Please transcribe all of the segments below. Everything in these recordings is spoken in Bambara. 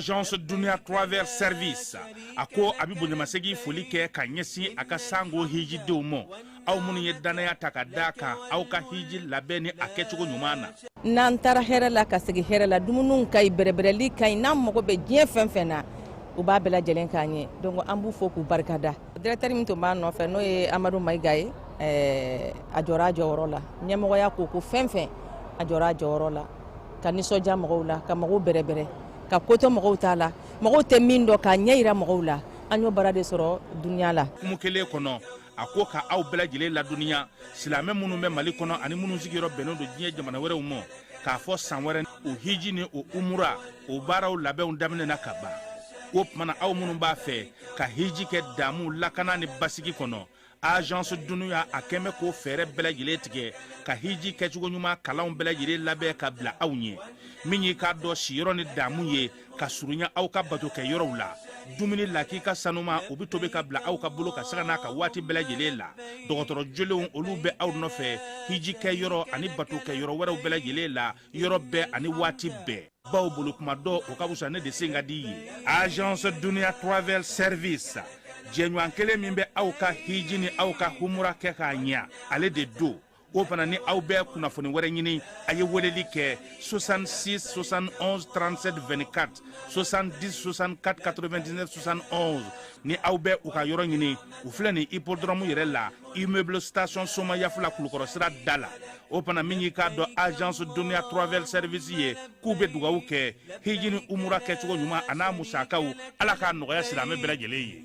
Agence Dunia Travel Service, a ko a bɛ bonyamasegin foli kɛ ka ɲɛsin a ka sango hijidenw ma, aw minnu ye dannaya ta ka da kan aw ka hiji labɛn ni a kɛcogo ɲuman na. N'an taara hɛrɛ la ka segin hɛrɛ la, dumuniw ka ɲi, bɛrɛbɛrɛli ka ɲi, n'an mago bɛ diɲɛ fɛn fɛn na, u b'a bɛɛ lajɛlen k'an ye. Donc an b'u fo k'u barikada. Directeur min tun b'a nɔfɛ, n'o ye Amadu Mayiga ye, a jɔra a jɔyɔrɔ la. Ɲɛmɔgɔya ko fɛn fɛn, a jɔra a jɔyɔrɔ la ka nisɔndiya mɔgɔw la, ka mɔgɔw bɛrɛbɛrɛ, ka kotɔ mɔgɔw t'a la, mɔgɔw tɛ min dɔn k'a ɲɛ yira mɔgɔw la. An y'o baara de sɔrɔ Dunia la. Kumu kelen kɔnɔ, a ko ka aw bɛɛ lajɛlen ladɔnniya, silamɛ minnu bɛ Mali kɔnɔ ani minnu sigiyɔrɔ bɛnnen don diɲɛ jamana wɛrɛw ma, k'a fɔ san wɛrɛ o hiji ni o umura o baaraw labɛnw daminɛna ka ban. O tuma na, aw minnu b'a fɛ ka hiji kɛ damu, lakana ni basigi kɔnɔ, Agence Dunia a kɛn bɛ k'o fɛɛrɛ bɛɛ lajɛlen tigɛ ka hiji kɛcogo ɲuman kalanw bɛɛ lajɛlen labɛn ka bila aw ɲɛ. Min y'i k'a dɔn siyɔrɔ ni damu ye ka surunya aw ka bato kɛ yɔrɔw la, dumuni lakika sanuma, o bɛ tobi ka bila aw ka bolo ka saga n'a ka waati bɛɛ lajɛlen la. Dɔgɔtɔrɔ jolenw, olu bɛ aw nɔfɛ hiji kɛ yɔrɔ ani bato kɛ yɔrɔ wɛrɛw bɛɛ lajɛlen la, yɔrɔ bɛɛ ani waati bɛɛ. Baw bolo kuma dɔ, o ka fisa ne de sen ka di ye. Agence Dunia Travel Service, jɛɲɔgɔn kelen min bɛ aw ka hiji ni aw ka humura kɛ k'a ɲɛ, ale de don. O fana ni aw bɛ kunnafoni wɛrɛ ɲini, a ye weleli kɛ 66 71 37 24, 70 64 99 71. Ni aw bɛ u ka yɔrɔ ɲini, u filɛ nin hippodrome yɛrɛ la, immeuble station Somayafula, Kulukɔrɔ sira da la. O fana, min y'i k'a dɔn Agence Dunia Travel Service ye, k'u bɛ dugawu kɛ hiji ni umura kɛcogo ɲuman a n'a musakaw, Ala k'a nɔgɔya silamɛ bɛɛ lajɛlen ye.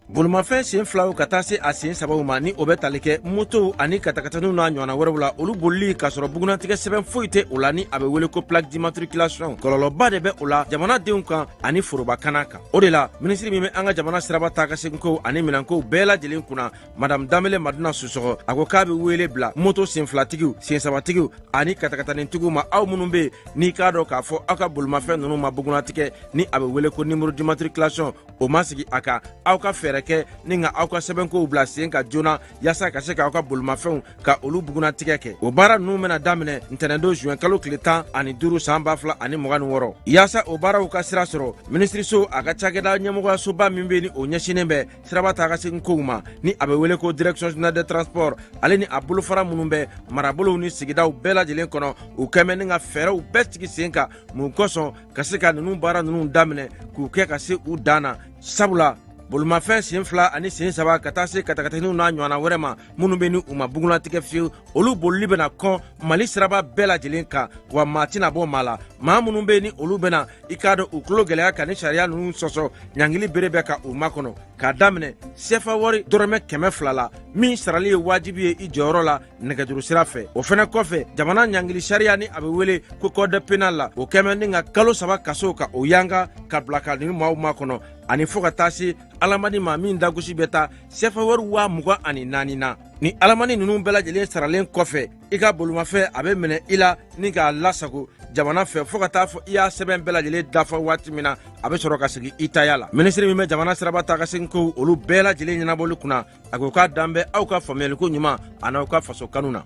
Bolimafɛn sen filaw ka taa se a sen sabaw ma, ni o bɛ tali kɛ motow ani katakataniw n'a ɲɔgɔnna wɛrɛw la, olu bolili k'a sɔrɔ bugunatigɛ sɛbɛn foyi tɛ o la, ni a bɛ wele ko plaque d'immatriculation, kɔlɔlɔba de bɛ o la jamanadenw kan ani forobakana kan. O de la, minisiri min bɛ an ka jamana siraba taa ka seginkow ani minɛnkow bɛɛ lajɛlen kunna, Madame Danbele Madina Sisɔkɔ, a ko k'a bɛ wele bila moto senfilatigiw, sensabatigiw ani katakatanitigiw ma, aw minnu bɛ yen n'i k'a dɔn k'a fɔ aw ka bolimafɛn ninnu ma bugunatigɛ, ni a bɛ wele ko numéro d'immatriculation, o ma sigi a kan, aw ka fɛɛrɛ kɛ ni ka aw ka sɛbɛnkow bila sen kan joona, yaasa ka se k'aw ka bolimafɛnw ka olu bugunatigɛ kɛ. O baara ninnu bɛna daminɛ ntɛnɛndon zuwɛn kalo tile 15 san 2026. Yaasa o baaraw ka sira sɔrɔ, minisiriso a ka cakɛda ɲɛmɔgɔyasoba min bɛ ni o ɲɛsinnen bɛ siraba taa ka segin kow ma, ni a bɛ wele ko Direction générale des transports, ale ni a bolofara minnu bɛ marabolow ni sigidaw bɛɛ lajɛlen kɔnɔ, u kɛmɛ ni ka fɛɛrɛw bɛɛ sigi sen kan mun kosɔn ka se ka ninnu baara ninnu daminɛ k'u kɛ ka se u dan na. Sabula bolimafɛn sen fila ani sen saba ka taa se katakataniw n'a ɲɔgɔnna wɛrɛ ma, minnu bɛ ni u ma bugunnatigɛ fiyewu, olu bolili bɛna kɔn Mali siraba bɛɛ lajɛlen kan, wa maa tɛna bɔ maa la. Maa minnu bɛ ni olu bɛna i k'a dɔn u tulo gɛlɛya ka ni sariya ninnu sɔsɔ, ɲangili bere bɛ ka u makɔnɔ k'a daminɛ sefa wari dɔrɔmɛ 200 la, min sarali ye wajibi ye i jɔyɔrɔ la nɛgɛjuru sira fɛ. O fɛnɛ kɔfɛ, jamana ɲangili sariya, ni a bɛ wele ko code pénal la, o kɛmɛ ni ka kalo 3 kaso ka o yanga ka bila ka nin maaw makɔnɔ, ani fo ka taa se alamani ma min dagosi bɛ taa sefa wari 24,000 na. Ni alamani ninnu bɛɛ lajɛlen saralen kɔfɛ, i ka bolimafɛn a bɛ minɛ i la ni k'a lasago jamana fɛ fo ka taa fɔ i y'a sɛbɛn bɛɛ lajɛlen dafa waati min na, a bɛ sɔrɔ ka segin i taya la. Minisiri min bɛ jamana siraba taa ka segin kow olu bɛɛ lajɛlen ɲɛnabɔli kunna, a ko k'a dan bɛ aw ka faamuyaliko ɲuman an'aw ka faso kanu na.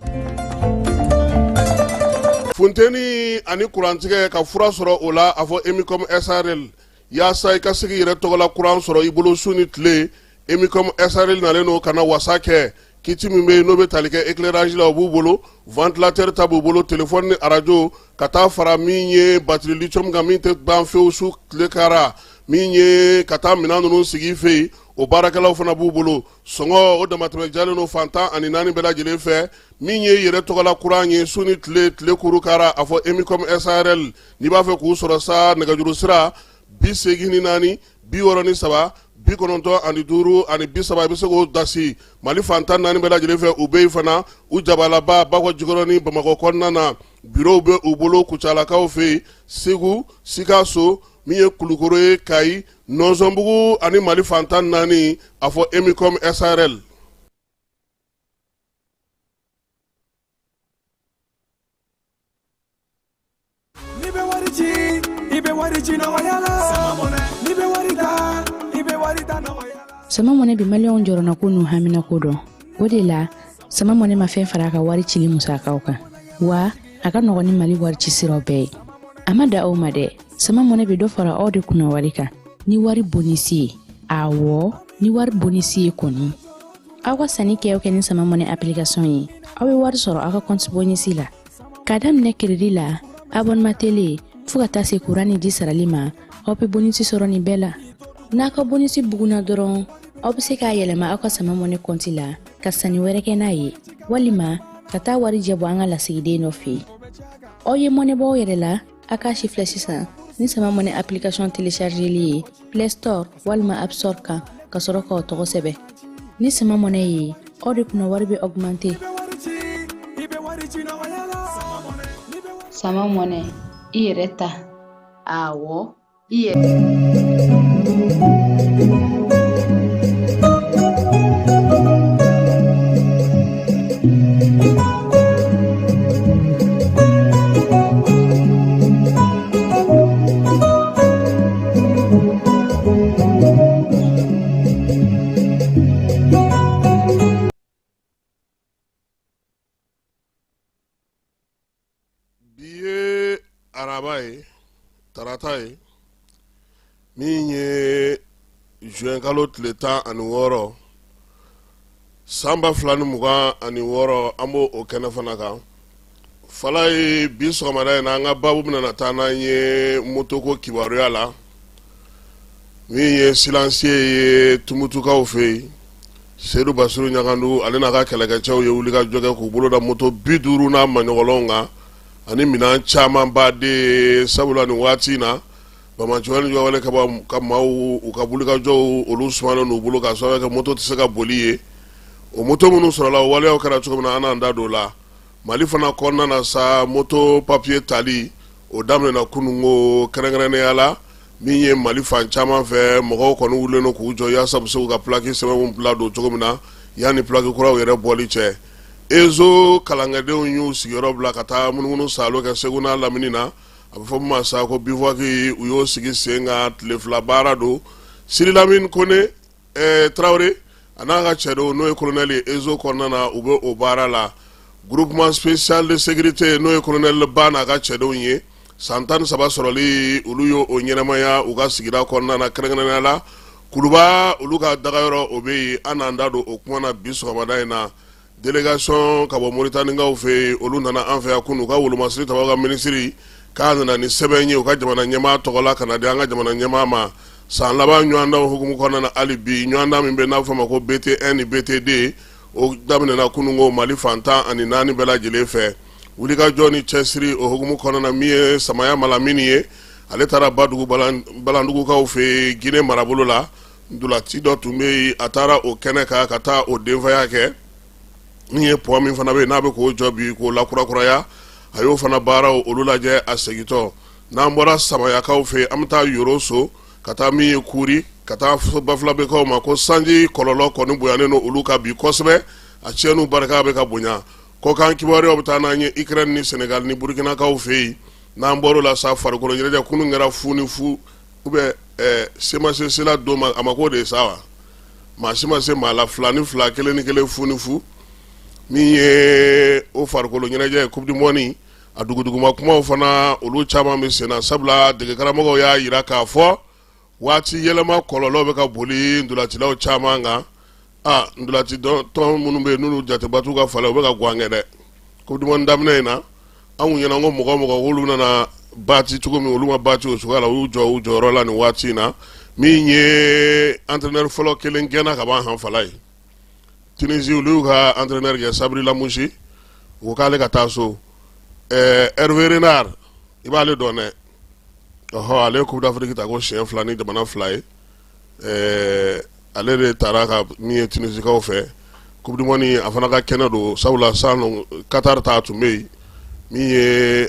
Funteni ani kurantigɛ, ka fura sɔrɔ o la, a fɔ Emicom SARL. Yaasa i ka se k'i yɛrɛ tɔgɔla kuran sɔrɔ i bolo su ni tile, Emicom SARL nalen don ka na wasa kɛ. Kit min bɛ yen n'o bɛ tali kɛ éclairage la, o b'u bolo, ventilateur ta b'u bolo, téléphone ni arajo, ka taa fara min ye batterie lithium kan, min tɛ ban fewu su tile kara, min ye ka taa minɛn ninnu sigi i fɛ yen, o baarakɛlaw fana b'u bolo. Sɔngɔ o damatɛmɛ jalen don fan 14 bɛɛ lajɛlen fɛ. Min ye yɛrɛ tɔgɔla kuran ye su ni tile, tile kuru kara, a fɔ Emicom SARL. N'i b'a fɛ k'u sɔrɔ sa, nɛgɛjuru sira 84 63 95 30, i bɛ se k'o dasi Mali fan 14 bɛɛ lajɛlen fɛ. U bɛ yen fana, u jabalaba Bakɔ Jikɔrɔni Bamakɔ kɔnɔna na, bureau bɛ u bolo Kucalakaw fɛ yen, Segu, Sikaso, min ye Kulukoro ye, Kayi, Nɔnsɔnbugu ani Mali fan 14, a fɔ Emicom SARL. N'i bɛ wari ci, i bɛ wari ci nɔgɔya la. N'i bɛ wari ta, i bɛ wari ta nɔgɔya la. Sama Mɔnɛ bɛ maliyɛnw jɔrɔnako n'u haminako dɔn. O de la, Sama Mɔnɛ ma fɛn fara a ka wari cili musakaw kan. Wa a ka nɔgɔn ni Mali wari cisiraw bɛɛ ye. A ma da o ma dɛ, Sama Mɔnɛ bɛ dɔ fara aw de kunna wari kan ni wari bonisi ye. Awɔ, ni wari bonisi ye kɔni. Aw ka sanni kɛ o kɛ ni Sama Mɔnɛ application ye, aw bɛ wari sɔrɔ aw ka compte bonisi la. K'a daminɛ crédit la, abonnement télé, fo ka taa se kuran ni ji sarali ma, aw bɛ bonisi sɔrɔ nin bɛɛ la. N'a ka bonisi bugunna dɔrɔn, aw bɛ se k'a yɛlɛma aw ka Sama Mɔnɛ kɔnti la ka sanni wɛrɛ kɛ n'a ye, walima ka taa warijɛ bɔ an ka lasigiden dɔ fɛ yen. Aw ye mɔnɛ bɔ aw yɛrɛ la, a k'a si filɛ sisan ni Sama Mɔnɛ application téléchargeli ye Play Store walima App Store kan, ka sɔrɔ k'aw tɔgɔ sɛbɛn. Ni Sama Mɔnɛ ye, aw de kunna wari bɛ augmenter. Sama Mɔnɛ, i yɛrɛ ta. Awɔ, i yɛrɛ. Bi ye araba ye, tarata ye, min ye juin kalo tile 16 san 2026, an b'o o kɛnɛ fana kan. Fala ye bi sɔgɔmada in na, an ka baabu bɛna na taa n'an ye motoko kibaruya la, min ye silencieux ye Tumutukaw fɛ yen. Sedu Basiru Ɲagandu ale n'a ka kɛlɛkɛcɛw ye wulikajɔ kɛ k'u bolo da moto 50 n'a maɲɔgɔnlɔnw kan ani minɛn camanba de, sabula nin waati in na banbaanciwale ni juguya wale ka maaw u ka wulikajɔw olu sumalen n'u bolo k'a sababu kɛ moto tɛ se ka boli ye. O moto minnu sɔrɔla, o waleyaw kɛra cogo min na, an n'an da don o la. Mali fana kɔnɔna na sa, moto papiye tali o daminɛna kununko, kɛrɛnkɛrɛnnenya la min ye Mali fan caman fɛ, mɔgɔw kɔni wulilen don k'u jɔ yaasa u bɛ se k'u ka pilaki sɛbɛnw ladon cogo min na yanni pilaki kuraw yɛrɛ bɔli cɛ. ESO kalankɛdenw y'u sigiyɔrɔ bila ka taa munumunu saalo kɛ Segu n'a lamini na, a bɛ fɔ min ma sa ko bivouac, u y'o sigi sen kan, tile 2 baara don. Siri Lamini Kone Tarawele a n'a ka cɛdenw, n'o ye colonel ye ESO kɔnɔna na, u bɛ o baara la. Groupement spécial de sécurité, n'o ye colonel Ba n'a ka cɛdenw ye, san 13 sɔrɔli, olu y'o o ɲɛnamaya u ka sigida kɔnɔna na, kɛrɛnkɛrɛnnenya la Kuluba, olu ka dagayɔrɔ o bɛ yen. An n'an da don o kuma na bi sɔgɔmada in na. Délégation ka bɔ Moritanikaw fɛ yen, olu nana an fɛ yan kunun. U ka wolomasiri tabaw ka minisiri k'a nana ni sɛbɛn ye u ka jamana ɲɛmaa tɔgɔ la ka na di an ka jamana ɲɛmaa ma. San laban ɲɔgɔndanw hukumu kɔnɔna na, hali bi ɲɔgɔndan min bɛ n'a bɛ fɔ a ma ko BT1 ni BT2, o daminɛna kununko Mali fan 14 bɛɛ lajɛlen fɛ. Wulikajɔ ni cɛsiri o hukumu kɔnɔna na, min ye Samaya Malamini ye, ale taara Badugu Balandugukaw fɛ yen, Guinée marabolo la. Ntolaci dɔ tun bɛ yen, a taara o kɛnɛ kan ka taa o denfaya kɛ. Min ye pont min fana bɛ yen n'a bɛ k'o jɔ bi k'o lakurakuraya, a y'o fana baaraw olu lajɛ a segintɔ. N'an bɔra Samayakaw fɛ yen, an bɛ taa Yoroso ka taa min ye Kuri, ka taa fɔ Bafulabekaw ma ko sanji kɔlɔlɔ kɔni bonyanen don olu kan bi kosɛbɛ, a tiɲɛniw barika bɛ ka bonya. Kɔkan kibaruyaw bɛ taa n'an ye Ukraine ni Sénégal ni Burkinakaw fɛ yen. N'an bɔr'o la sa, farikolo ɲɛnajɛ kunun kɛra fu ni fu ou bien se ma se sela don ma, a ma k'o de ye sa wa, maa si ma se maa la, 2 ni 2, 1 ni 1, fu ni fu. Min ye o farikolo ɲɛnajɛ ye, coupe du monde, a duguduguma kumaw fana olu caman bɛ sen na, sabula degekaramɔgɔw y'a jira k'a fɔ waati yɛlɛma kɔlɔlɔ bɛ ka boli ntolacilaw caman kan. Aa, ntolaci tɔn minnu bɛ yen n'olu jateba t'u ka fala, u bɛ ka guwan kɛ dɛ. Coupe du monde daminɛ in na, an kun ɲɛna ko mɔgɔ mɔgɔ k'olu nana baati cogo min, olu ma baati o cogoya la, u y'u jɔ u jɔyɔrɔ la nin waati in na. Min ye entraîneur fɔlɔ kelen gɛnna ka ban han fala ye, Tunisie, olu y'u ka entraîneur gɛn, Sabri Lamouchi, u ko k'ale ka taa so. Ɛɛ Hervé Renard, i b'ale dɔn dɛ, ɔhɔ, ale ye Coupe d'Afrique ta ko siɲɛ 2 ni jamana 2 ye. Ɛɛ ale de taara ka min ye Tunisikaw fɛ coupe du monde, a fana ka kɛnɛ don, sabula san Qatar ta tun bɛ yen. Min ye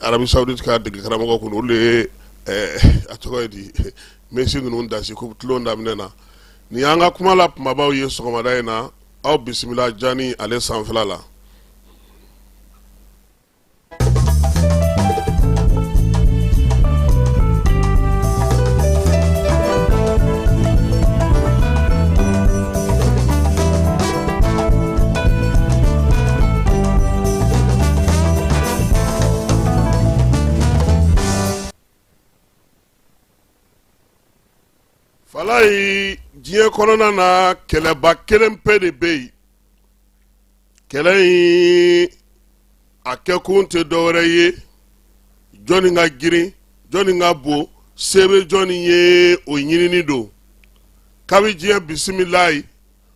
Arabie Saoudite ka dege karamɔgɔ kun, olu de ye a tɔgɔ ye di Messi ninnu dasi coupe tulon daminɛ na. Nin y'an ka kuma la kumabaw ye sɔgɔmada in na. Aw bisimila Jani ale sanfɛla la. Falayi, diɲɛ kɔnɔna na, kɛlɛba kelen pe de bɛ yen. Kɛlɛ in a kɛkun tɛ dɔwɛrɛ ye, jɔnni ka girin, jɔnni ka bon, se bɛ jɔnni ye, o ɲinini don. Kabi diɲɛ bisimilayi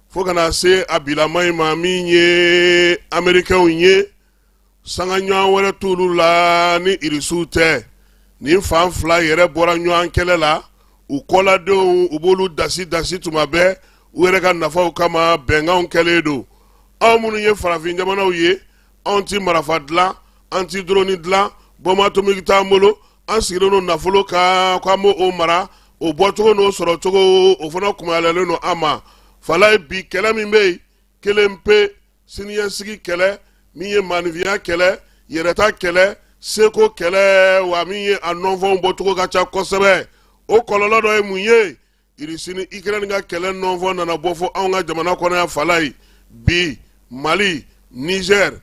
fo ka na se a bilama in ma, min ye Amerikɛnw ye, sanga ɲɔgɔn wɛrɛ t'olu la ni Irisiw tɛ. Nin fan fila yɛrɛ bɔra ɲɔgɔn kɛlɛ la, u kɔladenw u b'olu dasi dasi tuma bɛɛ u yɛrɛ ka nafaw kama. Bɛnkanw kɛlen don. Anw minnu ye farafin jamanaw ye, anw ti marafa dilan, an ti drone dilan, bombe atomique t'an bolo. An sigilen don nafolo kan k'an b'o mara, o bɔcogo n'o sɔrɔcogo, o fana kumayalen don an ma. Falayi, bi kɛlɛ min bɛ yen, kelen pe, siniɲɛsigi kɛlɛ, min ye maanifinya kɛlɛ, yɛrɛta kɛlɛ, seko kɛlɛ, wa min ye a nɔnfɔnw bɔcogo ka ca kosɛbɛ. O kɔlɔlɔ dɔ ye mun ye? Irisi ni Ikɛrɛni ka kɛlɛ nɔnfɔn nana bɔ fo anw ka jamana kɔnɔ yan. Falayi, bi Mali, Nizɛri,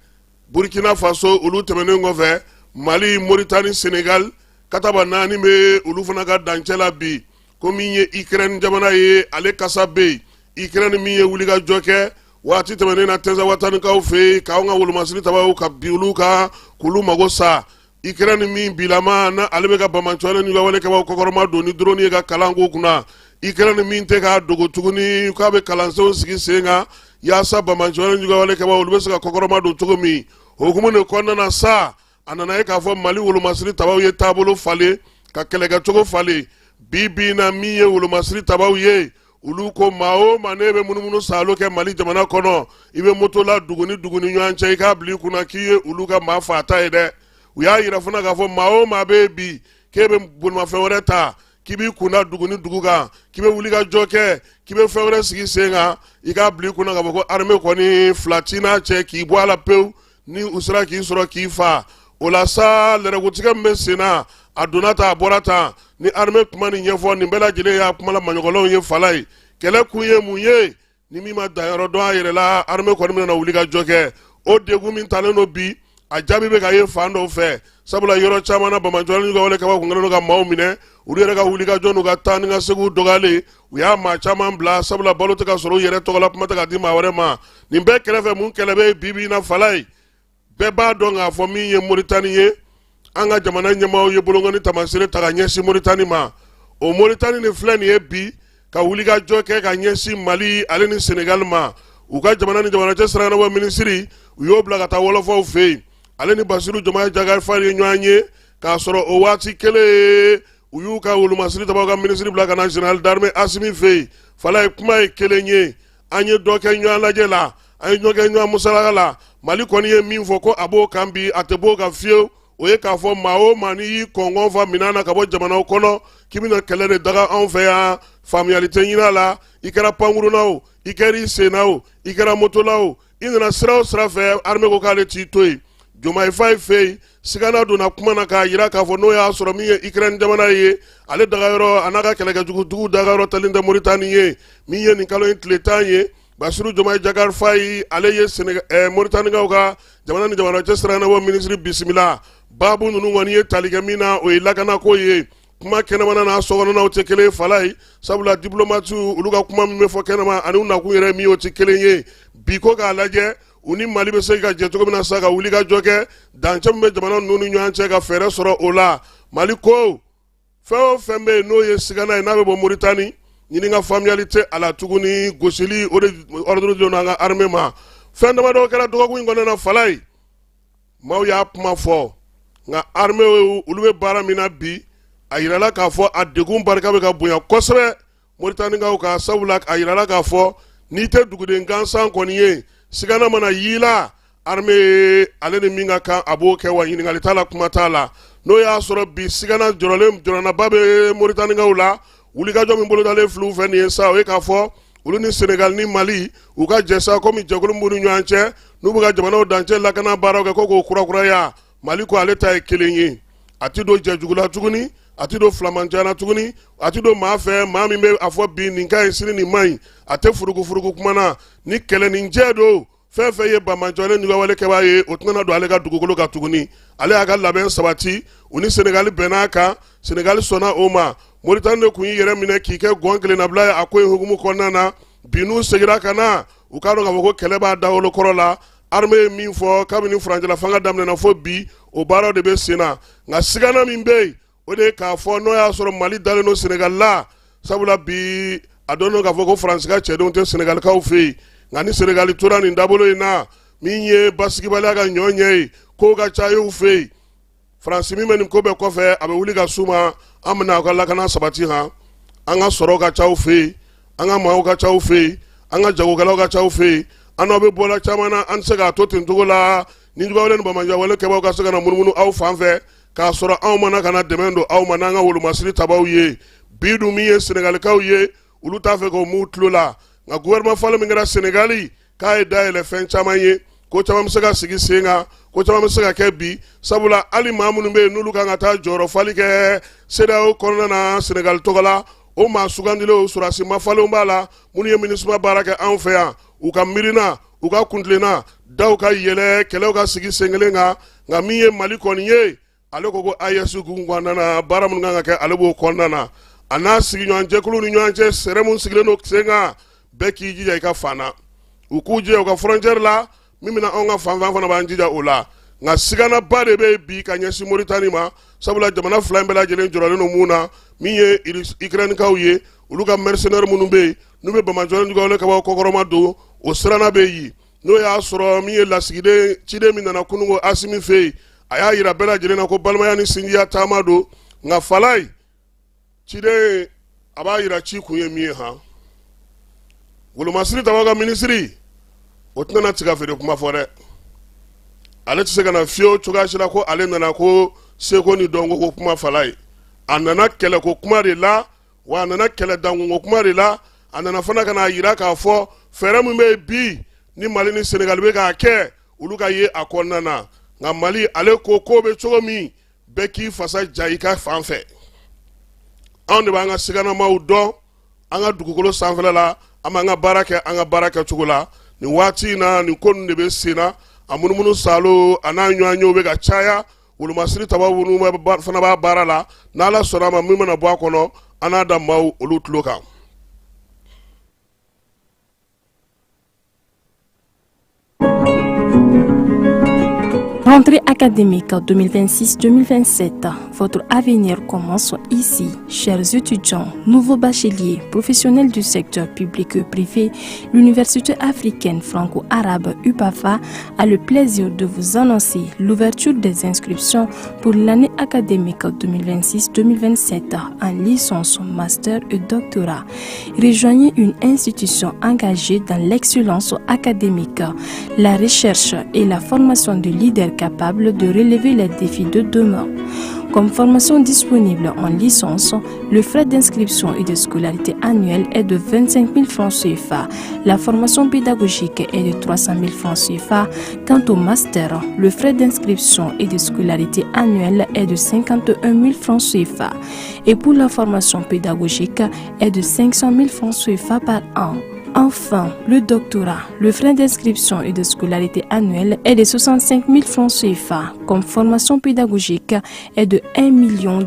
Burkina Faso, olu tɛmɛnen kɔfɛ, Mali, Moritani, Senegal, kataba naani bɛ olu fana ka dancɛ la bi ko min ye Ikɛrɛni jamana ye, ale kasa bɛ yen. Ikɛrɛni min ye wulikajɔ kɛ waati tɛmɛnen na Tɛnzawatanikaw fɛ yen, k'anw ka wolomasiri tabaw ka bin olu kan k'olu mago sa. Ikɛrɛni min bilama na, ale bɛ ka banbaanciwale ni wale kɛbaaw kɔkɔrɔma don ni drone ye ka kalan k'u kunna. Ikɛrɛni min tɛ k'a dogo tuguni k'a bɛ kalansenw sigi sen kan yaasa banbaanciwale ni wale kɛbaaw olu bɛ se ka kɔkɔrɔma don cogo min. Hukumu de kɔnɔna na sa, a nana ye k'a fɔ Mali wolomasiri tabaw ye taabolo falen, ka kɛlɛkɛcogo falen. Bi bi na, min ye wolomasiri tabaw ye, olu ko maa o maa n'e bɛ munumunu saalo kɛ Mali jamana kɔnɔ, i bɛ moto la dugu ni dugu ni ɲɔgɔn cɛ, i k'a bila i kunna k'i ye olu ka maa faata ye dɛ. U y'a yira fana k'a fɔ maa o maa bɛ yen bi k'e bɛ bolimafɛn wɛrɛ ta k'i b'i kunda dugu ni dugu kan, k'i bɛ wuli ka jɔ kɛ, k'i bɛ fɛn wɛrɛ sigi sen kan, i k'a bila i kunna k'a fɔ ko armée kɔni fila t'i n'a cɛ, k'i bɔ a la pewu. Ni u sera k'i sɔrɔ k'i fa, o la sa, lɛrɛkutigɛ min bɛ sen na, a donna tan, a bɔra tan, ni armée kuma nin ɲɛfɔ, nin bɛɛ lajɛlen y'a kuma la maɲɔgɔnlenw ye. Falayi, kɛlɛ kun ye mun ye? Ni min ma danyɔrɔ dɔn a yɛrɛ la, armée kɔni bɛna wuli ka jɔ kɛ. O degun min talen don bi, a jaabi bɛ ka ye fan dɔw fɛ, sabula yɔrɔ caman na, banbaanciwale n'u ka wale kɛbaaw kun kɛlen don ka maaw minɛ. Olu yɛrɛ ka wuli ka jɔ n'u ka taa ni ka seginw dɔgɔyalen, u y'a maa caman bila, sabula balo tɛ ka sɔrɔ u yɛrɛ tɔgɔ la, kuma tɛ ka di maa wɛrɛ ma. Nin bɛɛ kɛrɛfɛ, mun kɛlɛ bɛ bi bi in na? Falayi, bɛɛ b'a dɔn k'a fɔ min ye Moritani ye, an ka jamana ɲɛmaaw ye bolonkɔni taamasere ta ka ɲɛsin Moritani ma. O Moritani nin filɛ nin ye bi ka wulikajɔ kɛ ka ɲɛsin Mali ale ni Senegali ma. U ka jamana ni jamana cɛ siranabɔ minisiri, u y'o bila ka taa wɔlɔfɔw fɛ yen. Ale ni Basiru Jomayi Jakar Fayi ye ɲɔgɔn ye k'a sɔrɔ o waati kelen, u y'u ka wolomasiri tabaw ka minisiri bila ka na général d'armée Asimi fɛ yen. Falayi, kuma ye kelen ye. An ye dɔ kɛ ɲɔgɔn lajɛ la, an ye ɲɔgɔn kɛ ɲɔgɔn musalaka la. Mali kɔni ye min fɔ ko a b'o kan bi, a tɛ b'o kan fiyewu. O ye k'a fɔ maa o maa n'i y'i kɔngɔn fa minɛn na ka bɔ jamanaw kɔnɔ k'i bɛna kɛlɛ de daga anw fɛ yan, faamuyali tɛ ɲini a la. I kɛra pankurun na o, i kɛra i sen na o, i kɛra moto la o, i nana sira o sira fɛ, armée ko k'ale t'i to yen. Jomayi Fayi fɛ yen, sigana donna kuma na k'a jira k'a fɔ n'o y'a sɔrɔ min ye Ukraine jamana ye, ale dagayɔrɔ a n'a ka kɛlɛkɛjugudugu dagayɔrɔ talen tɛ Moritani ye. Min ye nin kalo in tile 10 ye, Basiru Jomayi Jakar Fayi, ale ye Moritanikaw ka jamana ni jamana cɛ siranabɔ minisiri bisimila. Baabu ninnu kɔni ye tali kɛ min na, o ye lakanako ye. Kuma kɛnɛmana n'a sokɔnɔnaw tɛ kelen ye. Falayi, sabula diplomatiw olu ka kuma min bɛ fɔ kɛnɛma ani u nakun yɛrɛ min, o tɛ kelen ye. Bi ko k'a lajɛ u ni Mali bɛ se ka jɛ cogo min na sa ka wuli ka jɔ kɛ dancɛ min bɛ jamana ninnu ni ɲɔgɔn cɛ, ka fɛɛrɛ sɔrɔ o la. Mali ko fɛn o fɛn bɛ yen n'o ye sigana ye, n'a bɛ bɔ Moritani, ɲininka faamuyali tɛ a la tuguni. Gosili, o de ordre donna an ka armée ma. Fɛn damadɔ kɛra dɔgɔkun in kɔnɔna na. Falayi, maaw y'a kuma fɔ, nka armée olu bɛ baara min na bi, a yirala k'a fɔ a degun barika bɛ ka bonya kosɛbɛ Moritanikaw ka, sabula a yirala k'a fɔ n'i tɛ duguden gansan kɔni ye, sigana mana y'i la, armée ale ni min ka kan, a b'o kɛ, wa ɲininkali t'a la, kuma t'a la. N'o y'a sɔrɔ bi sigana jɔrɔlen jɔrɔnaba bɛ Moritanikaw la, wulikajɔ min bolodalen filɛ u fɛ nin ye sa, o ye k'a fɔ olu ni Senegal ni Mali u ka jɛ sa, komi jɛkulu min b'u ni ɲɔgɔn cɛ, n'u bɛ ka jamanaw dancɛ lakana baaraw kɛ, ko k'o kurakuraya. Mali ko ale ta ye kelen ye, a ti don jɛjugu la tuguni, a ti don filamancɛ la tuguni, a ti don maa fɛ, maa min bɛ a fɔ bi nin ka ɲi, sini nin man ɲi. A tɛ furugufurugu kuma na ni kɛlɛ ni jɛ don. Fɛn fɛn ye banbaanciwale juguwale kɛbaa ye, o tɛna don ale ka dugukolo kan tuguni. Ale y'a ka labɛn sabati. U ni Senegali bɛnna a kan, Senegali sɔnna o ma. Moritani de tun y'i yɛrɛ minɛ k'i kɛ gɔn kelennabila ye a ko in hukumu kɔnɔna na. Bi n'u seginna ka na, u k'a dɔn k'a fɔ ko kɛlɛ b'a dawolo kɔrɔ la. Armée ye min fɔ kabini furancɛla fanga daminɛna fo bi, o baaraw de bɛ sen na. Nka sigana min bɛ yen, o de ye k'a fɔ n'o y'a sɔrɔ Mali dalen don Senegali la, sabula bi a dɔnnen don k'a fɔ ko Faransi ka cɛdenw tɛ Senegalikaw fɛ yen. Nka ni Senegali tora nin dabolo in na, min ye basigibaliya ka ɲɔ ɲɛ ye, kow ka ca y'u fɛ yen. Faransi min bɛ nin ko bɛɛ kɔfɛ, a bɛ wuli ka s'u ma, an bɛna aw ka lakana sabati han. An ka sɔrɔ ka ca aw fɛ yen, an ka maaw ka ca aw fɛ yen, an ka jagokɛlaw ka ca aw fɛ yen, an n'aw bɛ bɔla caman na, an tɛ se k'a to ten cogo la. Nijuguyawale ni banbaanciyawale kɛbaaw ka se ka na munumunu aw fan fɛ k'a sɔrɔ anw ma na ka na dɛmɛ don aw ma n'an ka wolomasiri tabaw ye. Bi dun, min ye Senegalikaw ye, olu t'a fɛ k'o m'u tulo la. Nka gouvernement falen min kɛra Senegali, k'a ye dayɛlɛ fɛn caman ye, ko caman bɛ se ka sigi sen kan, ko caman bɛ se ka kɛ bi, sabula hali maa minnu bɛ yen n'olu kan ka taa jɔyɔrɔ fali kɛ CEDEAO kɔnɔna na Senegali tɔgɔ la, o maa sugandilenw sɔrɔdasi mafalenw b'a la, minnu ye MINUSMA baara kɛ anw fɛ yan. U ka miirina, u ka kuntilenna daw ka yɛlɛ, kɛlɛw ka sigi sen kelen kan. Nka min ye Mali kɔni ye, ale ko ko AES hukumu kɔnɔna na, baara minnu kan ka kɛ, ale b'o kɔnɔna na, a n'a sigiɲɔgɔn jɛkuluw ni ɲɔgɔn cɛ, sɛrɛ min sigilen don sen kan, bɛɛ k'i jija i ka fan na, u k'u jija u ka frontière la. Min bɛna anw ka fan fɛ, an fana b'an jija o la. Nka siganaba de bɛ bi ka ɲɛsin Moritani ma, sabula jamana fila in bɛɛ lajɛlen jɔrɔlen don mun na, min ye Ukrainekaw ye, olu ka mercenaires minnu bɛ yen n'u bɛ banbaanciwale juguyawale kɛbaaw kɔkɔrɔma don, o siranna bɛ yen. N'o y'a sɔrɔ min ye lasigiden ciden min nana kununko Asimi fɛ yen, a y'a yira bɛɛ lajɛlen na ko balimaya ni sinjiya taama don. Nka Falayi ciden, a b'a yira ci kun ye min ye han, wolomasiri tabaw ka minisiri, o tɛna tiga feere kuma fɔ dɛ. Ale tɛ se ka na fiyewu cogoya si la ko ale nana ko seko ni dɔnko ko kuma. Falayi, a nana kɛlɛko kuma de la, wa a nana kɛlɛ dankunko kuma de la. A nana fana ka n'a yira k'a fɔ fɛɛrɛ min bɛ yen bi ni Mali ni Senegali bɛ k'a kɛ, olu ka ye a kɔnɔna na. Nka Mali, ale ko ko bɛ cogo min, bɛɛ k'i fasa ja i ka fan fɛ. Anw de b'an ka siganamaw dɔn an ka dugukolo sanfɛla la, an b'an ka baara kɛ an ka baara kɛcogo la. Nin waati in na, nin ko ninnu de bɛ sen na, a munumunu salo a n'a ɲɔgɔnyew bɛ ka caya. Wolomasiri tabaw minnu fana b'a baara la, n'Ala sɔnna a ma, min mana bɔ a kɔnɔ, an n'a da maaw olu tulo kan. Rentrée académique 2026-2027, votre avenir commence ici. Chers étudiants, nouveaux bacheliers, professionnels du secteur public et privé, l'Université africaine franco-arabe UPAFA a le plaisir de vous annoncer l'ouverture des inscriptions pour l'année académique 2026-2027 en licence, master et doctorat. Rejoignez une institution engagée dans l'excellence académique, la recherche et la formation de leaders capables de relever les défis de demain. Comme formation disponible en licence, le frais d'inscription et de scolarité annuelle est de 25 000 francs CFA. La formation pédagogique est de 300 000 francs CFA. Quant au master, le frais d'inscription et de scolarité annuelle est de 51 000 francs CFA. Et pour la formation pédagogique est de 500 000 francs CFA par an. Enfin, le doctorat, le frais d'inscription et de scolarité annuelle est de 65 000 francs CFA. Comme formation pédagogique est de 1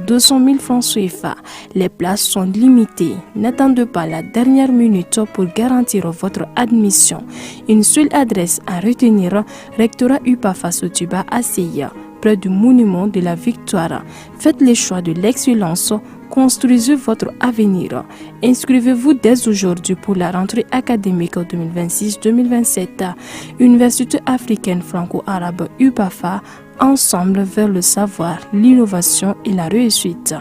200 000 francs CFA. Les places sont limitées. N'attendez pas la dernière minute pour garantir votre admission. Une seule adresse à retenir, Rectorat UPAFA Sotuba ACI, près du monument de la Victoire. Faites le choix de l'excellence. Construisez votre avenir. Inscrivez-vous dès aujourd'hui pour la rentrée académique 2026-2027. Université africaine franco-arabe UPAFA, ensemble vers le savoir, l'innovation et la réussite.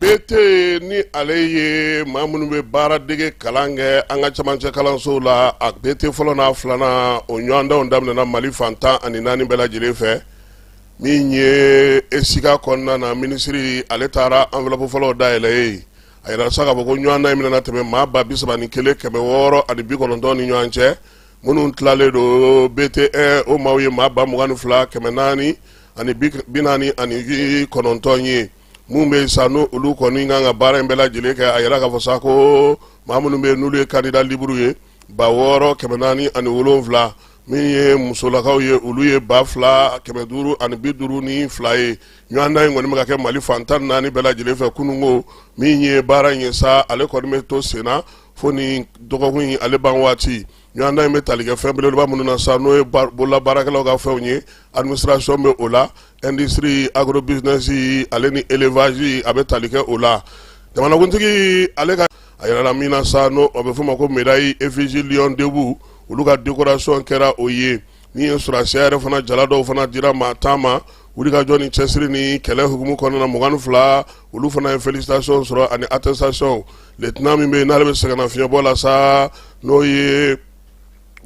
BT ni ale ye maa minnu bɛ baara dege kalan kɛ an ka camancɛ kalansow la, a BT fɔlɔ n'a filanan, o ɲɔgɔndanw daminɛna Mali fan 14 bɛɛ lajɛlen fɛ. Min ye ESICA kɔnɔna na, minisiri ale taara enveloppe fɔlɔw dayɛlɛ ye. A yira sa k'a fɔ ko ɲɔgɔndan in bɛna tɛmɛ maa 31,690 ni ɲɔgɔn cɛ, minnu tilalen don BT1, o maaw ye maa 22,449 ye. Minnu bɛ yen sa, n'o olu kɔni kan ka baara in bɛɛ lajɛlen kɛ, a yira k'a fɔ sa ko maa minnu bɛ yen n'olu ye candidat libre ye, 6,407. Min ye musolakaw ye, olu ye 2552 ye. Ɲɔgɔndan in kɔni bɛ ka kɛ Mali fan 14 bɛɛ lajɛlen fɛ. Kununko min ye baara in ye sa, ale kɔni bɛ to senna fo ni dɔgɔkun in ale ban waati. Ɲɔgɔndan in bɛ tali kɛ fɛn belebeleba minnu na sa, n'o ye bolola baarakɛlaw ka fɛnw ye, administration bɛ o la, industrie, agrobusiness ale ni élevage, a bɛ tali kɛ o la. Jamanakuntigi ale ka a yirala min na sa, n'o a bɛ f'o ma ko médaille effigie Lion debout, olu ka décoration kɛra o ye. Min ye sɔrɔdasiya yɛrɛ fana, jala dɔw fana dira maa 10 ma wulikajɔ ni cɛsiri ni kɛlɛ hukumu kɔnɔna na. 22, olu fana ye félicitation sɔrɔ ani attestation. Lieutenant min bɛ yen n'ale bɛ sɛgɛnnafiɲɛbɔ la sa, n'o ye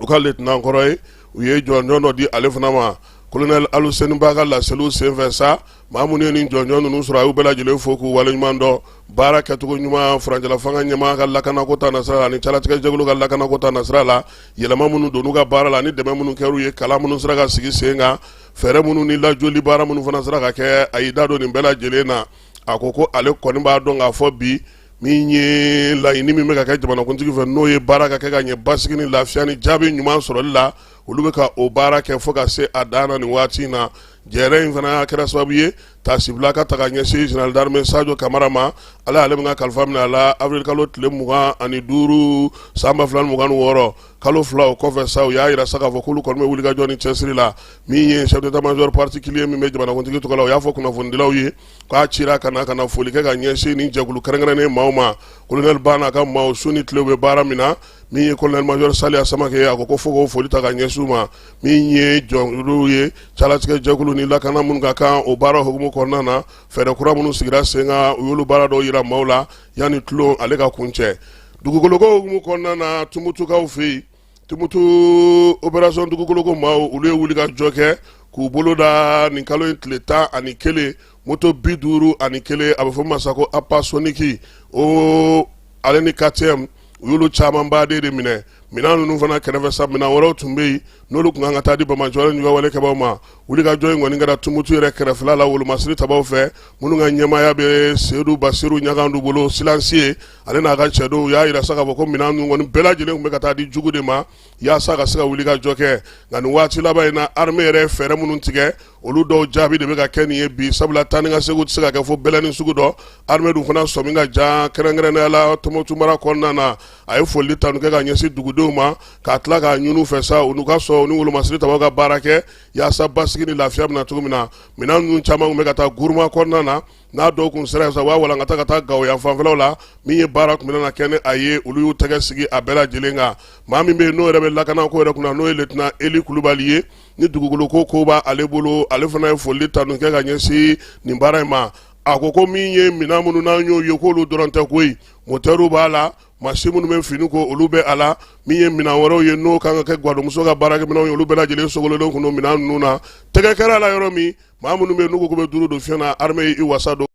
u ka lieutenant kɔrɔ ye, u ye jɔnjɔn dɔ di ale fana ma. Colonel Aluseni Ba ka laseliw senfɛ sa, maa minnu ye nin jɔnjɔn ninnu sɔrɔ, a y'u bɛɛ lajɛlen fo k'u waleɲuman dɔn baara kɛcogo ɲuman, furancɛla fanga ɲɛmaa ka lakanako ta nasira la ani calatigɛ jɛkulu ka lakanako ta nasira la, yɛlɛma minnu donn'u ka baara la ani dɛmɛ minnu kɛr'u ye, kalan minnu sera ka sigi sen kan, fɛɛrɛ minnu ni lajɔli baara minnu fana sera ka kɛ, a y'i da don nin bɛɛ lajɛlen na. A ko ko ale kɔni b'a dɔn k'a fɔ bi, min ye laɲini min bɛ ka kɛ jamanakuntigi fɛ, n'o ye baara ka kɛ ka ɲɛ basigi ni lafiya ni jaabi ɲuman sɔrɔli la, olu bɛ ka o baara kɛ fo ka se a dan na nin waati in na. Jɛrɛ in fana kɛra sababu ye taasibila ka ta ka ɲɛsin général d'armée Sadio Kamara ma, ala y'ale min ka kalifa minɛ a la avril kalo tile 25 san 2026. Kalo 2 o kɔfɛ sa, u y'a jira sa k'a fɔ k'olu kɔni bɛ wulikajɔ ni cɛsiri la. Min ye chef d'état major particulier min bɛ jamanakuntigi tɔgɔ la, o y'a fɔ kunnafonidilaw ye k'a cira ka na ka na foli kɛ ka ɲɛsin nin jɛkulu kɛrɛnkɛrɛnnen maaw ma. Colonel Ba n'a ka maaw, su ni tile u bɛ baara min na. Min ye colonel major Saliya Samake ye, a ko ko fo k'o foli ta ka ɲɛsin u ma. Min ye jɔnkulu ye, calatigɛ jɛkulu ni lakana minnu ka kan, o baara hukumu kɔnɔna na, fɛɛrɛ kura minnu sigira sen kan, u y'olu baara dɔw jira maaw la yanni tulon ale ka kuncɛ. Dugukoloko hukumu kɔnɔna na, Tumutukaw fɛ yen, Tumutu opération dugukoloko maaw, olu ye wulikajɔ kɛ k'u bolo da nin kalo in tile 11, moto 51, a bɛ fɔ min ma sa ko Apasoniki o ale ni KTM, u y'olu camanba de minɛ. Minɛn ninnu fana kɛrɛfɛ sa, minɛn wɛrɛw tun bɛ yen n'olu tun kan ka taa di banbaanciwale ni wale kɛbaaw ma. Wulikajɔ in kɔni kɛra Tumutu yɛrɛ kɛrɛfɛla la, wolomasiri tabaw fɛ, minnu ka ɲɛmaaya bɛ Sedu Basiru Ɲagandu bolo, silencieux, ale n'a ka cɛdenw. U y'a jira sa k'a fɔ ko minɛn ninnu kɔni bɛɛ lajɛlen tun bɛ ka taa di jugu de ma yaasa ka se ka wulikajɔ kɛ. Nka nin waati laban in na, armée yɛrɛ ye fɛɛrɛ minnu tigɛ, olu dɔw jaabi de bɛ ka kɛ nin ye bi, sabula taa ni ka segin tɛ se ka kɛ fo bɛlɛnin sugu dɔ. Armée dun fana sɔmi ka jan, kɛrɛnkɛrɛnnenya la Tumutu mara kɔnɔna na. A ye foli tanu kɛ ka ɲɛsin dugudenw ma, k'a tila k'a ɲini u fɛ sa, u n'u ka sɔn u ni wolomasiri tabaw ka baara kɛ yaasa basigi ni lafiya bɛ na cogo min na. Minɛn ninnu caman tun bɛ ka taa Guruma kɔnɔna na, n'a dɔw kun sera sa, u b'a walankata ka taa Gawo yan fanfɛlaw la. Min ye baara tun bɛna kɛ ni a ye, olu y'u tɛgɛ sigi a bɛɛ lajɛlen kan. Maa min bɛ yen n'o yɛrɛ bɛ lakanako yɛrɛ kunna, n'o ye lieutenant Eli Kulubali ye, ni dugukolo ko b'ale bolo, ale fana ye foli tanu kɛ ka ɲɛsin nin baara in ma. A ko ko min ye minɛn minnu n'an y'o ye, k'olu dɔrɔn tɛ koyi, motɛriw b'a la, mansin minnu bɛ fini ko, olu bɛ a la, min ye minɛn wɛrɛw ye n'o kan ka kɛ gwadonmuso ka baarakɛminɛnw ye, olu bɛɛ lajɛlen sogololen kun don minɛn ninnu na. Tɛgɛ kɛra a la yɔrɔ min, maa minnu bɛ yen n'u ko k'u bɛ duuru don fiɲɛ na, armée y'i wasa don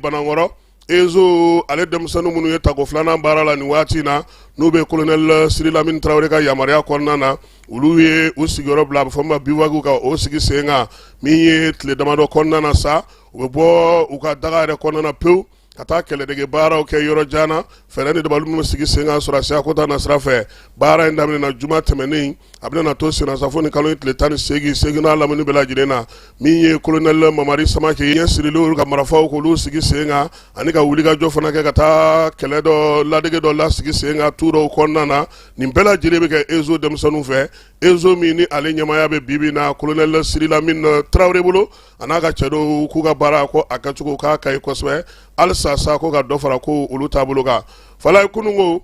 Banankɔrɔ. Ezo ale denmisɛnnin minnu ye tako filanan baara la nin waati in na, n'u bɛ colonel Siri Lamini Tarawele ka yamaruya kɔnɔna na, olu ye u sigiyɔrɔ bila, a bɛ fɔ min ma bivouac, ka o sigi sen kan. Min ye tile damadɔ kɔnɔna na sa, u bɛ bɔ u ka daga yɛrɛ kɔnɔna na pewu ka taa kɛlɛdege baaraw kɛ yɔrɔ jan na, fɛɛrɛ ni dabali minnu sigi sen kan sɔrɔdasiya ko ta nasira fɛ. Baara in daminɛna juma tɛmɛnen, a bɛna na to senna sa fo ni kalo in tile 18, Segu n'a lamini bɛɛ lajɛlen na. Min ye colonel Mamari Samake ɲɛ sirilen ka marifaw k'olu sigi sen kan, ani ka wulikajɔ fana kɛ ka taa kɛlɛ dɔ ladege dɔ lasigi sen kan tu dɔw kɔnɔna na. Nin bɛɛ lajɛlen bɛ kɛ Ezo denmisɛnninw fɛ, Ezo min ni ale ɲɛmaaya bɛ bi bi na colonel Siri Lamini Tarawele bolo, a n'a ka cɛdenw, k'u ka baara ko a kɛcogo k'a ka ɲi kosɛbɛ, halisa sa ko ka dɔ fara ko olu taabolo kan. Falaye, kununko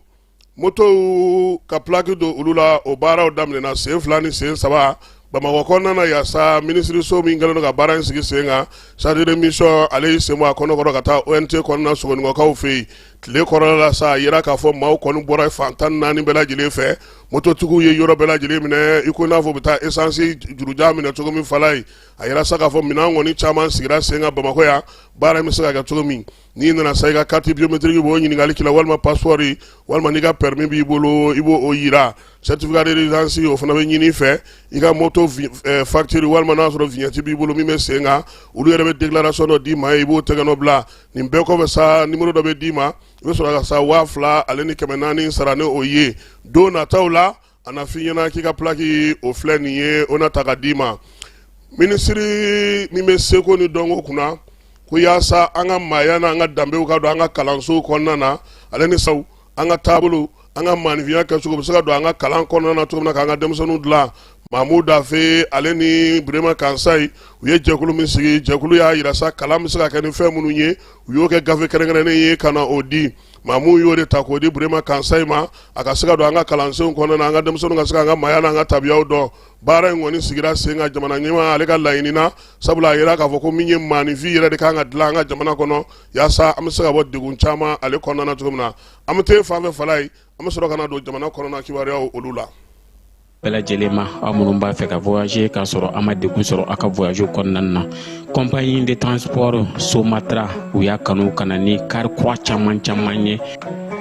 motow ka plaque don olu la, o baaraw daminɛna sen 2 ni sen 3 Bamakɔ kɔnɔna na, yaasa minisiriso min kɛlen don ka baara in sigi sen kan, chargé de mission, ale y'i sen bɔ a kɔnɔkɔrɔ ka taa ONT kɔnɔna Sogonikɔkaw fɛ yen. Tile kɔrɔla la sa, a yira k'a fɔ maaw kɔni bɔra fan 14 bɛɛ lajɛlen fɛ. Mototigiw ye yɔrɔ bɛɛ lajɛlen minɛ i ko n'a fɔ u bɛ taa essence jurujan minɛ cogo min. Falaye, a yira sa k'a fɔ minɛn kɔni caman sigira sen kan Bamakɔ yan, baara in bɛ se ka kɛ cogo min. N'i nana sa, i ka carte biométrique b'o ɲininkali k'i la, walima passeport, walima n'i ka permis b'i bolo, i b'o yira. Certificat de résidence, o fana bɛ ɲini i fɛ, i ka moto facture, walima n'a sɔrɔ vignette b'i bolo min bɛ sen kan. Olu yɛrɛ bɛ déclaration dɔ d'i ma, i b'o tɛgɛ nɔ bila. Nin bɛɛ kɔfɛ sa, numéro dɔ bɛ d'i ma. i bɛ sɔrɔ ka sa 2400 sara ni o ye. Don nataw la, a na f'i ɲɛna k'i ka plaque o filɛ nin ye, o na ta ka d'i ma. Minisiri min bɛ seko ni dɔnko kunna, ko yaasa an ka maaya n'an ka danbew ka don an ka kalansow kɔnɔna na, ale ni saw an ka taabolo, an ka maaninfinya kɛcogo bɛ se ka don an ka kalan kɔnɔna na cogo min na k'an ka denmisɛnninw dilan. Mamu Dafe ale ni Burema Kansayi, u ye jɛkulu min sigi, jɛkulu y'a yira sa kalan bɛ se ka kɛ ni fɛn minnu ye, u y'o kɛ gafe kɛrɛnkɛrɛnnen ye ka na o di. Mamu y'o de ta k'o di Burema Kansayi ma, a ka se ka don an ka kalansenw kɔnɔna na, an ka denmisɛnninw ka se k'an ka maaya n'an ka tabiyaw dɔn. Baara in kɔni sigira sen kan jamana ɲɛmaa ale ka laɲini na, sabula a yira k'a fɔ ko min ye maaninfin yɛrɛ de kan ka dilan an ka jamana kɔnɔ, yaasa an bɛ se ka bɔ degun caman ale kɔnɔna na cogo min na. An bɛ taa fan fɛ Falaye, an bɛ sɔrɔ ka na don jamana kɔnɔna kibaruyaw olu la. Bɛɛ lajɛlen ma, aw minnu b'a fɛ ka voyager k'a sɔrɔ a ma degun sɔrɔ a ka voyage kɔnɔna na, compagnie de transport Somatra, u y'a kanu ka na ni kari kura caman caman ye,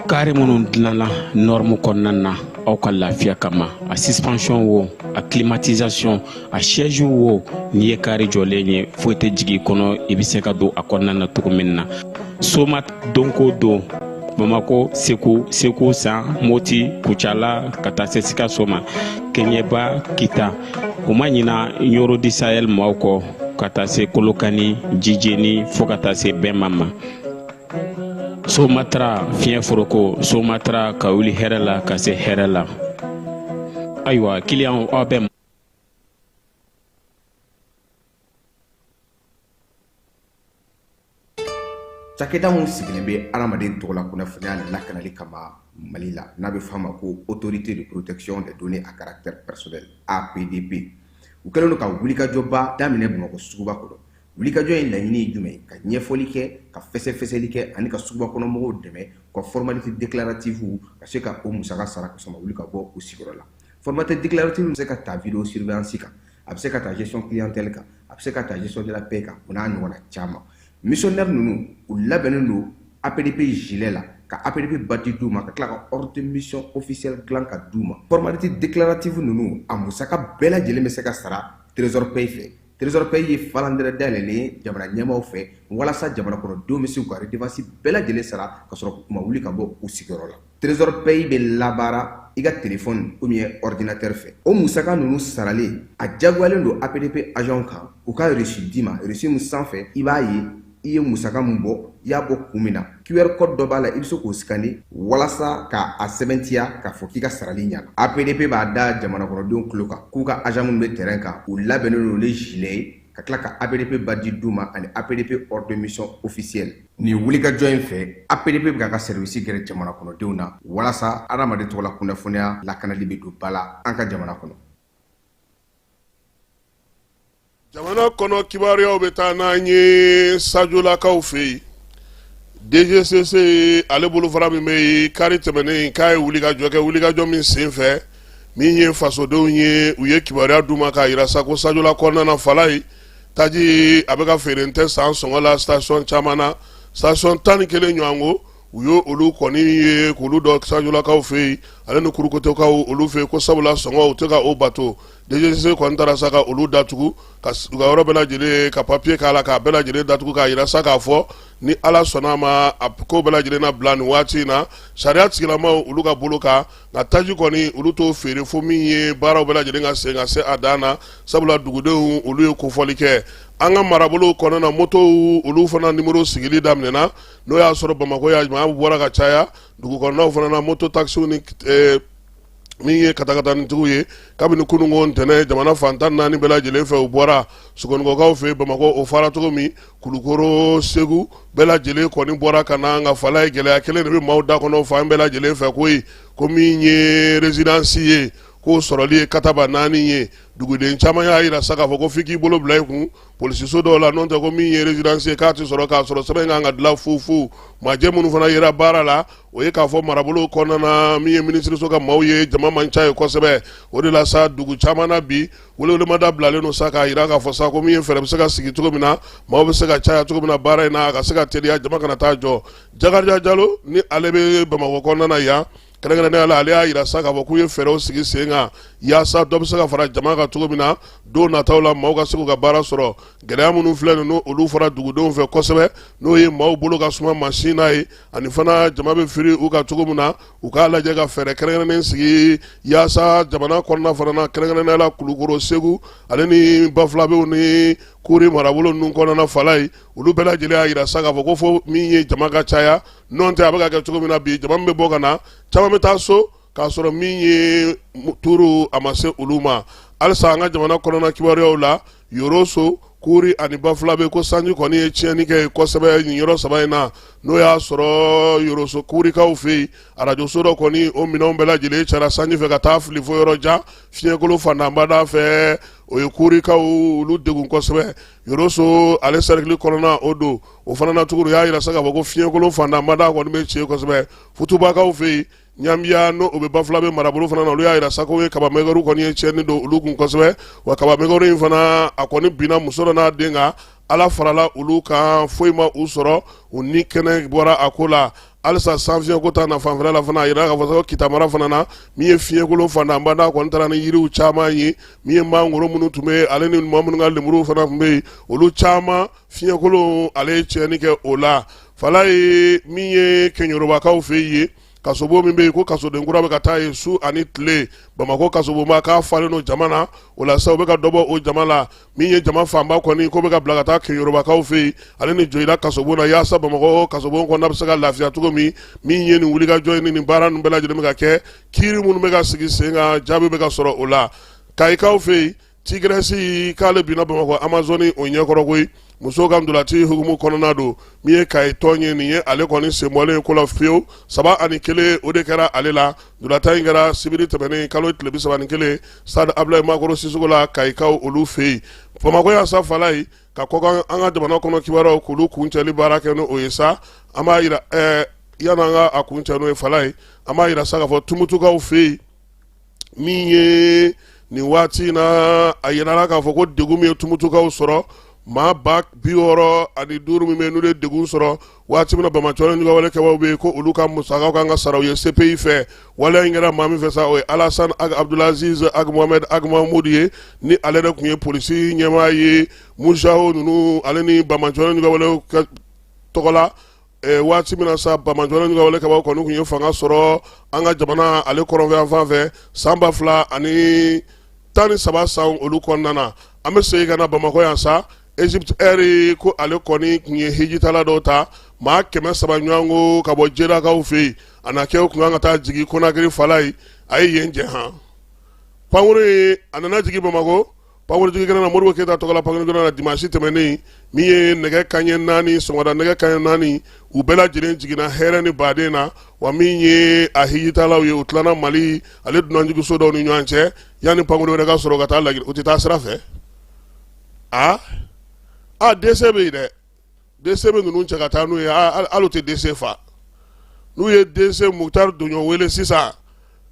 kari minnu dilanna norme kɔnɔna na aw ka lafiya kama. A suspension wo, a climatisation, a siège wo, n'i ye kari jɔlen ye, foyi tɛ jigin i kɔnɔ, i bɛ se ka don a kɔnɔna na cogo min na. Soma don ko don Bamako, Segu, Segu San, Moti, Kucala, ka taa se Sikaso ma, Keɲeba, Kita. U ma ɲina Ɲoro du Sahel maaw kɔ, ka taa se Kolokani, Jijeni, fo ka taa se Bɛnma ma. Somatra fiɲɛ foroko, Somatra ka wuli hɛrɛ la ka se hɛrɛ la. Ayiwa, kiliyanw, aw bɛ Cakɛda min sigilen bɛ adamaden tɔgɔla kunnafoniya lakanali kama Mali la, n'a bɛ f'a ma ko Autorité de protection des données à caractère personnel, APDP, u kɛlen don ka wulikajɔba daminɛ Bamakɔ suguba kɔnɔ. Wulikajɔ in laɲini ye jumɛn ye? Ka ɲɛfɔli kɛ, ka fɛsɛfɛsɛli kɛ ani ka suguba kɔnɔ mɔgɔw dɛmɛ u ka formalité déclarative ka se ka o musaka sara ka sɔrɔ ma wuli ka bɔ u sigiyɔrɔ la. Formalité déclarative bɛ se ka ta vidéo surveillance kan, a bɛ se ka ta gestion clientèle kan, a bɛ se ka ta gestion de la paie kan, o n'a ɲɔgɔnna caman. Missionnaire ninnu, u labɛnnen don APDP gilet la, ka APDP badge d'u ma, ka tila ka ordre de mission officielle dilan ka d'u ma. Formalité déclarative ninnu, a musaka bɛɛ lajɛlen bɛ se ka sara Trésor Pay fɛ. Trésor Pay ye falandɛrɛ dayɛlɛlen ye jamana ɲɛmaaw fɛ walasa jamana kɔnɔdenw bɛ se k'u ka redevance bɛɛ lajɛlen sara ka sɔrɔ u ma wuli ka bɔ u sigiyɔrɔ la. Trésor Pay bɛ labaara i ka téléphone ou bien ordinateur fɛ. O musaka ninnu saralen, a jagoyalen don APDP agent kan u ka reçu d'i ma, reçu min sanfɛ i b'a ye i ye musaka min bɔ, i y'a bɔ kun min na. QR code dɔ b'a la, i bɛ se k'o scanner walasa ka a sɛbɛntiya k'a fɔ k'i ka sarali ɲana. APDP b'a da jamana kɔnɔdenw tulo kan k'u ka agent minnu bɛ terrain kan, u labɛnnen don ni gilet ye, ka tila ka APDP badge d'u ma ani APDP ordre de mission officielle. Nin wulikajɔ in fɛ, APDP bɛ k'a ka service gɛrɛ jamana kɔnɔdenw na walasa adamaden tɔgɔla kunnafoniya lakanali bɛ don ba la an ka jamana kɔnɔ. Jamana kɔnɔ kibaruyaw bɛ taa n'an ye Sajolakaw fɛ yen. DGCC ale bolofara min bɛ yen, kari tɛmɛnen k'a ye wulikajɔ kɛ, wulikajɔ min senfɛ min ye fasodenw ye, u ye kibaruya d'u ma k'a yira sa ko Sajola kɔnɔna na, Falaye, taji a bɛ ka feere n tɛ san sɔngɔ la station caman na, station 11 ɲɔgɔn ko u ye olu kɔni ye k'olu dɔn Sajolakaw fɛ yen ale ni Kurukotokaw olu fɛ yen, ko sabula sɔngɔ u tɛ ka o bato. DGCC kɔni taara sa ka olu datugu, ka u ka yɔrɔ bɛɛ lajɛlen ka papier k'a la, k'a bɛɛ lajɛlen datugu, k'a yira sa k'a fɔ ni Ala sɔnna a ma, a ko bɛɛ lajɛlen na bila nin waati in na sariya tigilamaw olu ka bolo kan. Nka taji kɔni olu t'o feere fo min ye baaraw bɛɛ lajɛlen ka sen ka se a dan na, sabula dugudenw olu ye kofɔli kɛ. An ka marabolow kɔnɔna na, motow olu fana nimoro sigili daminɛna, n'o y'a sɔrɔ Bamakɔ yan maa bɔra ka caya, dugu kɔnɔnaw fana na moto takisiw ni min ye katakatanitigiw ye, kabini kununko ntɛnɛn jamana fan 14 bɛɛ lajɛlen fɛ u bɔra. Sogonikɔkaw fɛ Bamakɔ o fara cogo min, Kulukoro, Segu bɛɛ lajɛlen kɔni bɔra ka na. Nka Falaye, gɛlɛya kelen de bɛ maaw da kɔnɔ fan bɛɛ lajɛlen fɛ koyi, ko min ye résidence ye, k'o sɔrɔli ye kataba naani ye. Duguden caman y'a yira sa k'a fɔ ko f'i k'i bolo bila i kun polisiso dɔw la, n'o tɛ ko min ye résidence ye k'a tɛ sɔrɔ, k'a sɔrɔ sɛbɛn kan ka dilan fu fu. Majɛ minnu fana yera baara la, o ye k'a fɔ marabolo kɔnɔna na, min ye minisiriso ka maaw ye, jama man ca ye kosɛbɛ. O de la sa, dugu caman na bi, welewelemada bilalen don sa k'a yira k'a fɔ sa ko min ye fɛɛrɛ bɛ se ka sigi cogo min na, maaw bɛ se ka caya cogo min na baara in na, a ka se ka teliya, jama kana taa jɔ. Jakarija Jalo ni ale bɛ Bamakɔ kɔnɔna na yan kɛrɛnkɛrɛnnenya la, ale y'a yira sa k'a fɔ k'u ye fɛɛrɛw sigi sen kan. yaasa dɔ bɛ se ka fara jama kan cogo min na don nataw la maaw ka se k'u ka baara sɔrɔ. Gɛlɛya minnu filɛ ninnu, olu fɔra dugudenw fɛ kosɛbɛ, n'o ye maaw bolo ka suma mansin na ye, ani fana jama bɛ firi u kan cogo min na. U k'a lajɛ ka fɛɛrɛ kɛrɛnkɛrɛnnen sigi yaasa jamana kɔnɔna fana na, kɛrɛnkɛrɛnnenya la Kulukoro, Segu ale ni Bafulabew ni Kuri marabolo ninnu kɔnɔna fala ye. Olu bɛɛ lajɛlen y'a yira sa k'a fɔ ko fo min ye jama ka caya, n'o tɛ a bɛ ka kɛ cogo min na bi, jama min bɛ bɔ ka na, caman bɛ taa so k'a sɔrɔ min ye turu a ma se olu ma. Halisa an ka jamana kɔnɔna kibaruyaw la, Yoroso, Kuri ani Bafulabe, ko sanji kɔni ye tiɲɛni kɛ kosɛbɛ nin yɔrɔ saba in na. N'o y'a sɔrɔ Yoroso Kurikaw fɛ yen, arajoso dɔ kɔni, o minɛnw bɛɛ lajɛlen cara sanji fɛ ka taa fili fo yɔrɔ jan fiɲɛkolo fantanbada fɛ. O ye Kurikaw olu degun kosɛbɛ. Yoroso ale sɛrikili kɔnɔna o don, o fana na tuguni, u y'a yira sa k'a fɔ ko fiɲɛkolo fantanbada kɔni bɛ ci kosɛbɛ. Futubakaw fɛ yen, Ɲanbiya, n'o o bɛ Bafulabe marabolo fana na, olu y'a yira sa ko ye kaba mɛgɛru kɔni ye tiɲɛni don olu kun kosɛbɛ. Wa kaba mɛgɛru in fana, a kɔni binna muso dɔ n'a den kan. Ala farala olu kan, foyi ma u sɔrɔ, u ni kɛnɛ bɔra a ko la. Halisa sanfiɲɛko ta na fanfɛla la fana, a yira k'a fɔ ko Kita mara fana na, min ye fiɲɛkolon fantanbada kɔni taara ni yiriw caman ye, min ye mangoro minnu tun bɛ yen, ale ni maa minnu ka lemuru fana tun bɛ yen, olu caman fiɲɛkolon ale ye tiɲɛni kɛ o la. Fala ye min ye Kɛɲɛrobakaw fɛ yen, kasobon min bɛ yen ko kasoden kura bɛ ka taa yen su ani tile, Bamakɔ kasobonba k'a falen don jama na. O la sa, u bɛ ka dɔ bɔ o jama la. Min ye jama fanba kɔni ko bɛ ka bila ka taa Kɛɲɛrobakaw fɛ yen ale ni Joyila kasobon na, yaasa Bamakɔ kasobon kɔnɔna bɛ se ka lafiya cogo min. Min ye nin wulikajɔ ye ni nin baara ninnu bɛɛ lajɛlen bɛ ka kɛ, kiiri minnu bɛ ka sigi sen kan, jaabi bɛ ka sɔrɔ o la. Kayikaw fɛ yen, Tigresse k'ale binna Bamakɔ Amazone o ɲɛkɔrɔ koyi, musow ka ntolaci hukumu kɔnɔna don. Min ye Kayi tɔn ye, nin ye ale kɔni senbɔlen ko la fiyewu, 3-1 o de kɛra ale la. Ntolatan in kɛra sibiri tɛmɛnen kalo tile 31, stade Abulayi Makoro Sisoko la, Kayikaw olu fɛ yen. Bamakɔ yan sa, fala ye ka kɔkan an ka jamana kɔnɔ kibaruyaw k'olu kuncɛli baara kɛ n'o ye sa, an b'a yira yan'an ka a kuncɛ n'o ye, fala ye, an b'a yira sa k'a fɔ Tumutukaw fɛ yen, min ye nin waati in na, a yirala k'a fɔ ko degun min ye Tumutukaw sɔrɔ, maa 65 000 min bɛ n'olu ye degun sɔrɔ waati min na banbaanci wale kɛbaaw bɛ yen, ko olu ka musakaw kan ka sara u ye CPI fɛ. Waleya in kɛra maa min fɛ sa, o ye Alassane Ag Abdulaziz Ag Mohamed Ag Mahmoud ye, ni ale de tun ye polisi ɲɛmaa ye Mujao ninnu ale ni banbaanci wale tɔgɔ la. Waati min na sa banbaanci wale kɛbaaw kɔni tun ye fanga sɔrɔ an ka jamana ale kɔrɔnfɛ fan fɛ san 2013 san olu kɔnɔna na. An bɛ segin ka na Bamakɔ yan sa, Egypte Air ko ale kɔni tun ye hijitala dɔw ta, maa 300 ɲɔgɔn ko ka bɔ Jedakaw fɛ yen, a na kɛ u tun kan ka taa jigin Konakiri fala ye, a ye yen jɛ han. Pankurun in a nana jigin Bamakɔ pankurun jigin kɛnɛ na, Modibo Keyita tɔgɔla pankurun kɛnɛ na, dimanche tɛmɛnen. Min ye nɛgɛ kanɲɛ 4, sɔgɔmada nɛgɛ kanɲɛ 4, u bɛɛ lajɛlen jiginna hɛrɛ ni baden na. Wa min ye a hijitalaw ye, u tilana Mali ale dunanjiginso dɔw ni ɲɔgɔn cɛ yanni pankurun wɛrɛ ka sɔrɔ ka taa Laginɛ. U tɛ taa sira fɛ. Aa a DC bɛ yen dɛ, DC bɛ ninnu cɛ ka taa n'u ye, hali u tɛ DC fa. N'u ye DC Mukutari Doɲɔ wele sisan,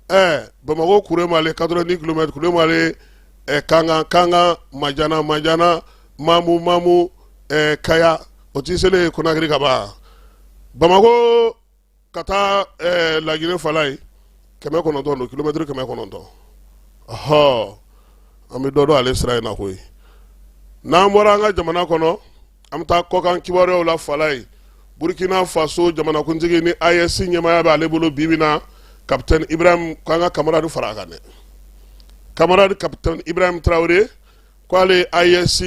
ɛɛ Bamakɔ Kuremale 90 kilomètres, Kuremale Kankan, Kankan Majana, Majana Mamu, Mamu Kaya, o t'i selen Konakiri ka ban. Bamakɔ ka taa Laginɛ fala ye 900 don, kilomɛtiri 900. Ɔhɔ, an bɛ dɔ dɔn ale sira in na koyi. N'an bɔra an ka jamana kɔnɔ, an bɛ taa kɔkan kibaruyaw la fala ye. Burkina Faso jamanakuntigi ni AES ɲɛmaaya bɛ ale bolo bi bi na, capitaine Ibrahim, k'an ka camarade fara a kan dɛ, camarade capitaine Ibrahim Traoré, k'ale AES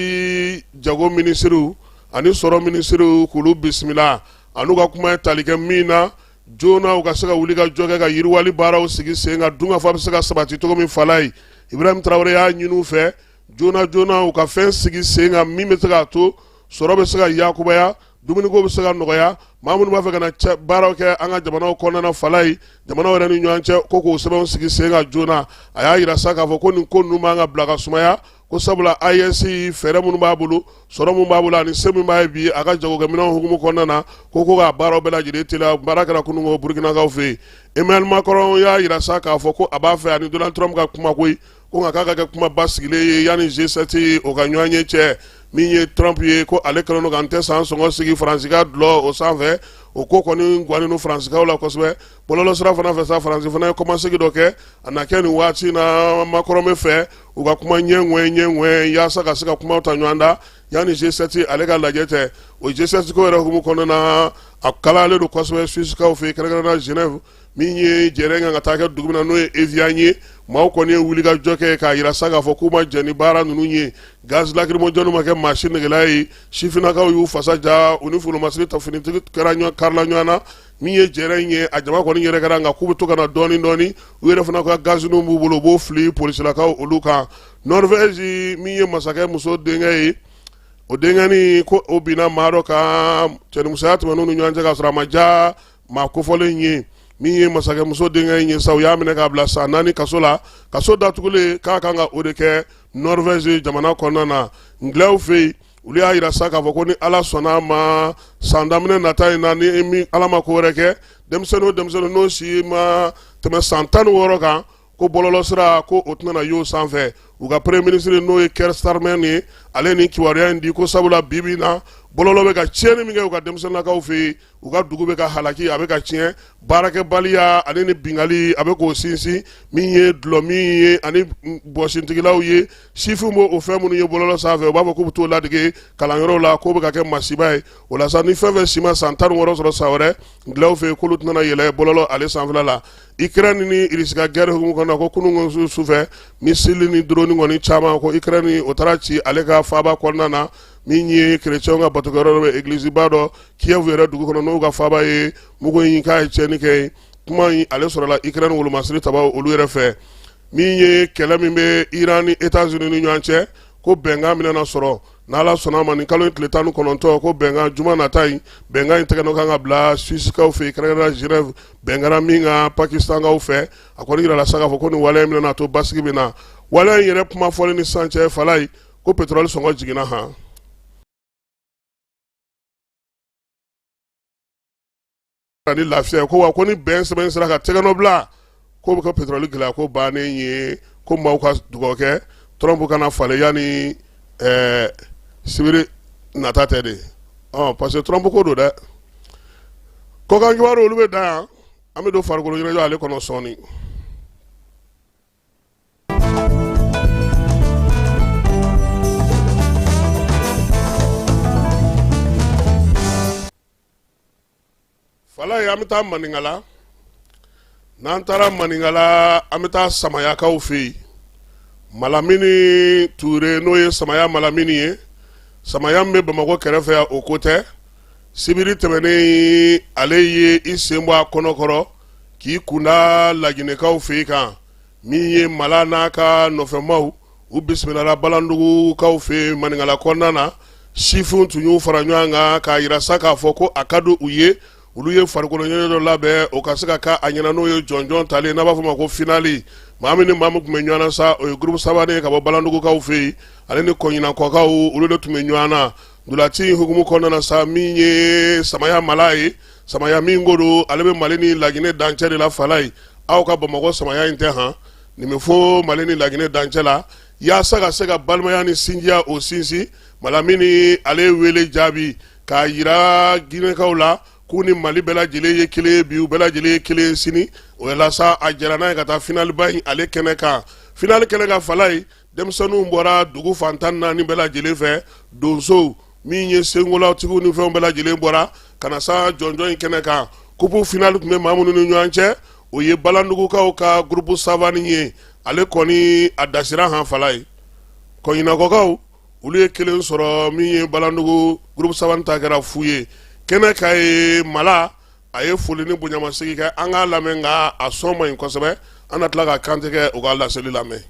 jago minisiriw ani sɔrɔ minisiriw k'olu bisimila, an'u ka kuma ye tali kɛ min na joona, u ka se ka wuli ka jɔ kɛ ka yiriwali baaraw sigi sen kan, dunkafa bɛ se ka sabati cogo min. Fala ye, Ibrahim Traoré y'a ɲini u fɛ joona joona u ka fɛn sigi sen kan min bɛ se k'a to sɔrɔ bɛ se ka yakubaya, dumuniko bɛ se ka nɔgɔya, maa minnu b'a fɛ ka na baaraw kɛ an ka jamanaw kɔnɔna na fala ye, jamanaw yɛrɛ ni ɲɔgɔn cɛ, ko k'o sɛbɛnw sigi sen kan joona. A y'a yira sa k'a fɔ ko nin ko ninnu man ka bila ka sumaya, ko sabula AES fɛɛrɛ minnu b'a bolo, sɔrɔ min b'a bolo ani se min b'a ye bi a ka jagokɛminɛnw hukumu kɔnɔna na, ko k'a baaraw bɛɛ lajɛlen teliya. Baara kɛra kununko Burukinakaw fɛ yen. Emmanuel Macron y'a yira sa k'a fɔ ko a b'a fɛ ani Donald Trump ka kuma koyi, ko nka k'a ka kɛ kuma basigilen ye yanni G7 o ka ɲɔgɔn ye cɛ. Min ye Trump ye, ko ale kɛlen don ka n tɛ san sɔngɔ sigi Faransi ka dulɔ o sanfɛ. O ko kɔni gannen don Faransikaw la kosɛbɛ. Bɔlɔlɔsira fana fɛ sa, Faransi fana ye kɔmasegi dɔ kɛ. A na kɛ nin waati na Macron bɛ fɛ u ka kuma ɲɛ ŋwɛ yaasa ka se ka kumaw ta ɲɔgɔn da yanni G7 ale ka lajɛ tɛ. O G7 ko yɛrɛ hukumu kɔnɔna na, a kalayalen don kosɛbɛ Suissekaw fɛ yen, kɛrɛnkɛrɛnnenya Genève. Min ye jɛrɛ kan ka taa kɛ dugu min na, n'o ye Evian ye, maaw kɔni ye wulikajɔ kɛ k'a yira sa k'a fɔ k'u ma jɛn ni baara ninnu ye. Gaz lacrymogène ma kɛ maa si negela ye. Sifinnakaw y'u fasa ja, u ni folomasiri ta finitigi kɛra karila ɲɔgɔn na. Min ye jɛrɛ in ye, a jama kɔni yɛrɛ kɛra, nka k'u bɛ to ka na dɔɔni dɔɔni. U yɛrɛ fana ka gazininw b'u bolo, u b'o fili polisilakaw olu kan. Norvège, min ye masakɛ muso denkɛ ye, o denkɛni ko o binna maa dɔ kan, cɛnimusoya tɛmɛn'u ni ɲɔgɔn cɛ k'a sɔrɔ a ma ja maa kofɔlen ye. Min ye masakɛmuso denkɛ in ye sa, u y'a minɛ k'a bila san 4 kaso la. Kaso datugulen k'a kan ka o de kɛ Norvège jamana kɔnɔna na. Ngilɛw fɛ yen, olu y'a yira sa k'a fɔ ko ni Ala sɔnna a ma, san daminɛ nata in na, ni Ala ma ko wɛrɛ kɛ, denmisɛnnin o denmisɛnnin n'o si ma tɛmɛ san 16 kan, ko bɔlɔlɔsira ko o tɛna y'o sanfɛ. U ka premier ministre, n'o ye Keir Starmer ye, ale ni kibaruya in di ko sabula bi bi na bɔlɔlɔ bɛ ka tiɲɛni min kɛ u ka denmisɛnninnakaw fɛ yen, u ka dugu bɛ ka halaki, a bɛ ka tiɲɛ, baarakɛbaliya ani ni bingali a bɛ k'o sinsin. Min ye dulɔ min ye ani bɔsintigilaw ye, sifinw b'o o fɛn minnu ye bɔlɔlɔ sanfɛ, u b'a fɔ k'u bɛ t'o ladege kalanyɔrɔw la, k'o bɛ ka kɛ masiba ye. O la sa, ni fɛn fɛn si ma san 16 sɔrɔ san wɛrɛ, ngilɛw fɛ yen, k'olu tɛna yɛlɛ bɔlɔlɔ ale sanfɛla la. Ukraine ni Irisi ka guerre hukumu kɔnɔna, ko kunun sufɛ, missile ni drone kɔni caman ko Ukraine o taara ci ale ka faaba kɔnɔna na. Min ye chrétien ka batokɛyɔrɔ dɔ bɛ, église ba dɔ Kiev yɛrɛ dugu kɔnɔ, n'o ka faaba ye, mugu in k'a ye tiɲɛni kɛ yen. Kuma in ale sɔrɔla Ukraine wolomasiri tabaw olu yɛrɛ fɛ. Min ye kɛlɛ min bɛ Iran ni États-Unis ni ɲɔgɔn cɛ, ko bɛnkan bɛna sɔrɔ n'Ala sɔnna a ma nin kalo in tile 19, ko bɛnkan juma nata in, bɛnkan in tɛgɛ kan ka bila Suissekaw fɛ yen, kɛrɛnkɛrɛnnenya Genève. Bɛn kɛra min kan Pakistankaw fɛ, a kɔni yirala sa k'a fɔ ko nin waleya in bɛna to basigi bɛ na. Waleya in yɛrɛ kuma fɔlen ni sisan cɛ, Falaye, ko pétrole sɔngɔ jiginna han. Ni lafiya ko wa ko ni bɛn sɛbɛn sera ka tɛgɛnɔ bila, ko bɛ kɛ pétrole gɛlɛya ko bannen ye. Ko maaw ka dugawu kɛ Trump kana falen yanni sibiri nata tɛ de, parce que Trump ko don dɛ. Kɔkan kibaru olu bɛ dan yan. An bɛ don farikolo ɲɛnajɛ ale kɔnɔ sɔɔni. Falaye, an bɛ taa Maninkala. N'an taara Maninkala, an bɛ taa Samayakaw fɛ yen. Malamini Ture, n'o ye Samaya Malamini ye, Samaya min bɛ Bamakɔ kɛrɛfɛ yan, o ko tɛ. Sibiri tɛmɛnen, ale ye i sen bɔ a kɔnɔkɔrɔ k'i kunda Laginɛkaw fɛ yen kan. Min ye Mala n'a ka nɔfɛmaw, u bisimilala Balandugukaw fɛ yen Maninkala kɔnɔna na. Sifinw tun y'u fara ɲɔgɔn kan k'a yira sa k'a fɔ ko a ka di u ye. Olu ye farikolo ɲɛnajɛ dɔ labɛn, o ka se ka kɛ a ɲɛna, n'o ye jɔnjɔn talen, n'a b'a fɔ ma ko finali. Maa min ni maa min tun bɛ ɲɔgɔn na sa, o ye groupe Savané ye ka bɔ Balandugukaw fɛ yen, ale ni Kɔɲinakɔkaw, olu de tun bɛ ɲɔgɔn na ntolaci in hukumu kɔnɔna na sa. Min ye Samaya Mala ye, Samaya min ko don, ale bɛ Mali ni Laginɛ dancɛ de la. Falaye, aw ka Bamakɔ Samaya in tɛ han, nin bɛ fo Mali ni Laginɛ dancɛ la, yaasa ka se ka balimaya ni sinjiya o sinsin. Malamini ale ye wele jaabi k'a yira Ginɛkaw la k'u ni Mali bɛɛ lajɛlen ye kelen ye bi, u bɛɛ lajɛlen ye kelen ye sini. O la sa, a jɛra n'a ye ka taa finaliba in ale kɛnɛ kan. Finali kɛnɛ kan, Falaye, denmisɛnninw bɔra dugu fan 14 bɛɛ lajɛlen fɛ, donsow, min ye senkolatigiw ni fɛnw bɛɛ lajɛlen bɔra ka na sa jɔnjɔn in kɛnɛ kan. Kupu finali tun bɛ maa minnu ni ɲɔgɔn cɛ, o ye Balandugukaw ka groupe Savané ye. Ale kɔni a dasira han, Falaye. Kɔɲinakɔkaw, olu ye kelen sɔrɔ. Min ye Balandugu groupe Savané ta kɛra fu ye. Kɛnɛ ka ye, Mala a ye foli ni bonyamasegin kɛ. An k'a lamɛn, nka a sɔn man ɲi kosɛbɛ. An na tila ka kantigɛ u ka laseli lamɛn.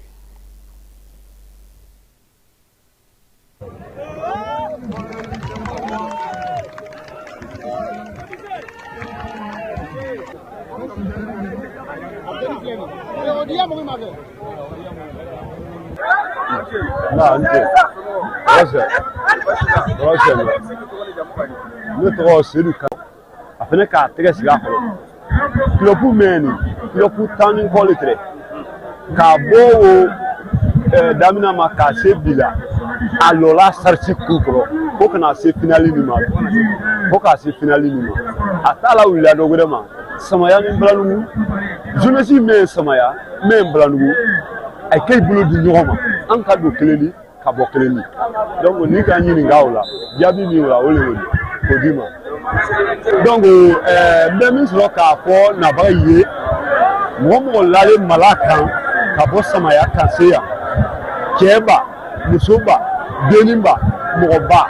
Ne tɔgɔ Sedu Kan. A fana k'a tɛgɛ sigi a kɔrɔ. Kulɔpu mɛn nin kulɔpu 10 ni kɔ le tɛrɛ k'a bɔ o daminɛ ma k'a se bi la. A lɔla sarisi ku kɔrɔ fo ka na se finali nin ma, fo k'a se finali nin ma. A t'a la wulila dɔ wɛrɛ ma. Samaya ni Balanugu jeunesse min ye Samaya min ye Balanugu, a k'e bolo di ɲɔgɔn ma, an ka don kelen di ka bɔ kelen di. Donc n'i ka ɲininka o la, jaabi min o la, o le y'o di k'o d'i ma. Donc n bɛ min sɔrɔ k'a fɔ nabaga ye, mɔgɔ mɔgɔ lalen mala kan ka bɔ Samaya ka se yan, cɛ ba, muso ba, denni ba, mɔgɔ ba,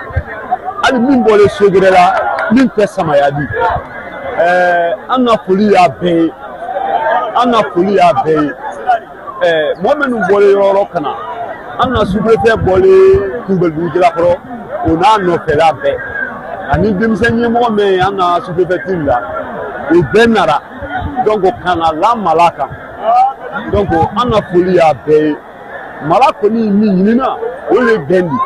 hali min bɔlen so gɛrɛ la min tɛ Samaya di, an ka foli y'a bɛɛ ye, an ka foli y'a bɛɛ ye. Mɔgɔ minnu bɔlen yɔrɔ yɔrɔ ka na, an ka sous-préfet bɔlen Kulubalibugu Jalakɔrɔ, o n'a nɔfɛla bɛɛ, ani denmisɛn ɲɛmɔgɔ min ye an ka sous-préfecture la, o bɛɛ nara donc ka na la mala kan. Donc an ka foli y'a bɛɛ ye. Mala kɔni min ɲinina, o de ye bɛn di.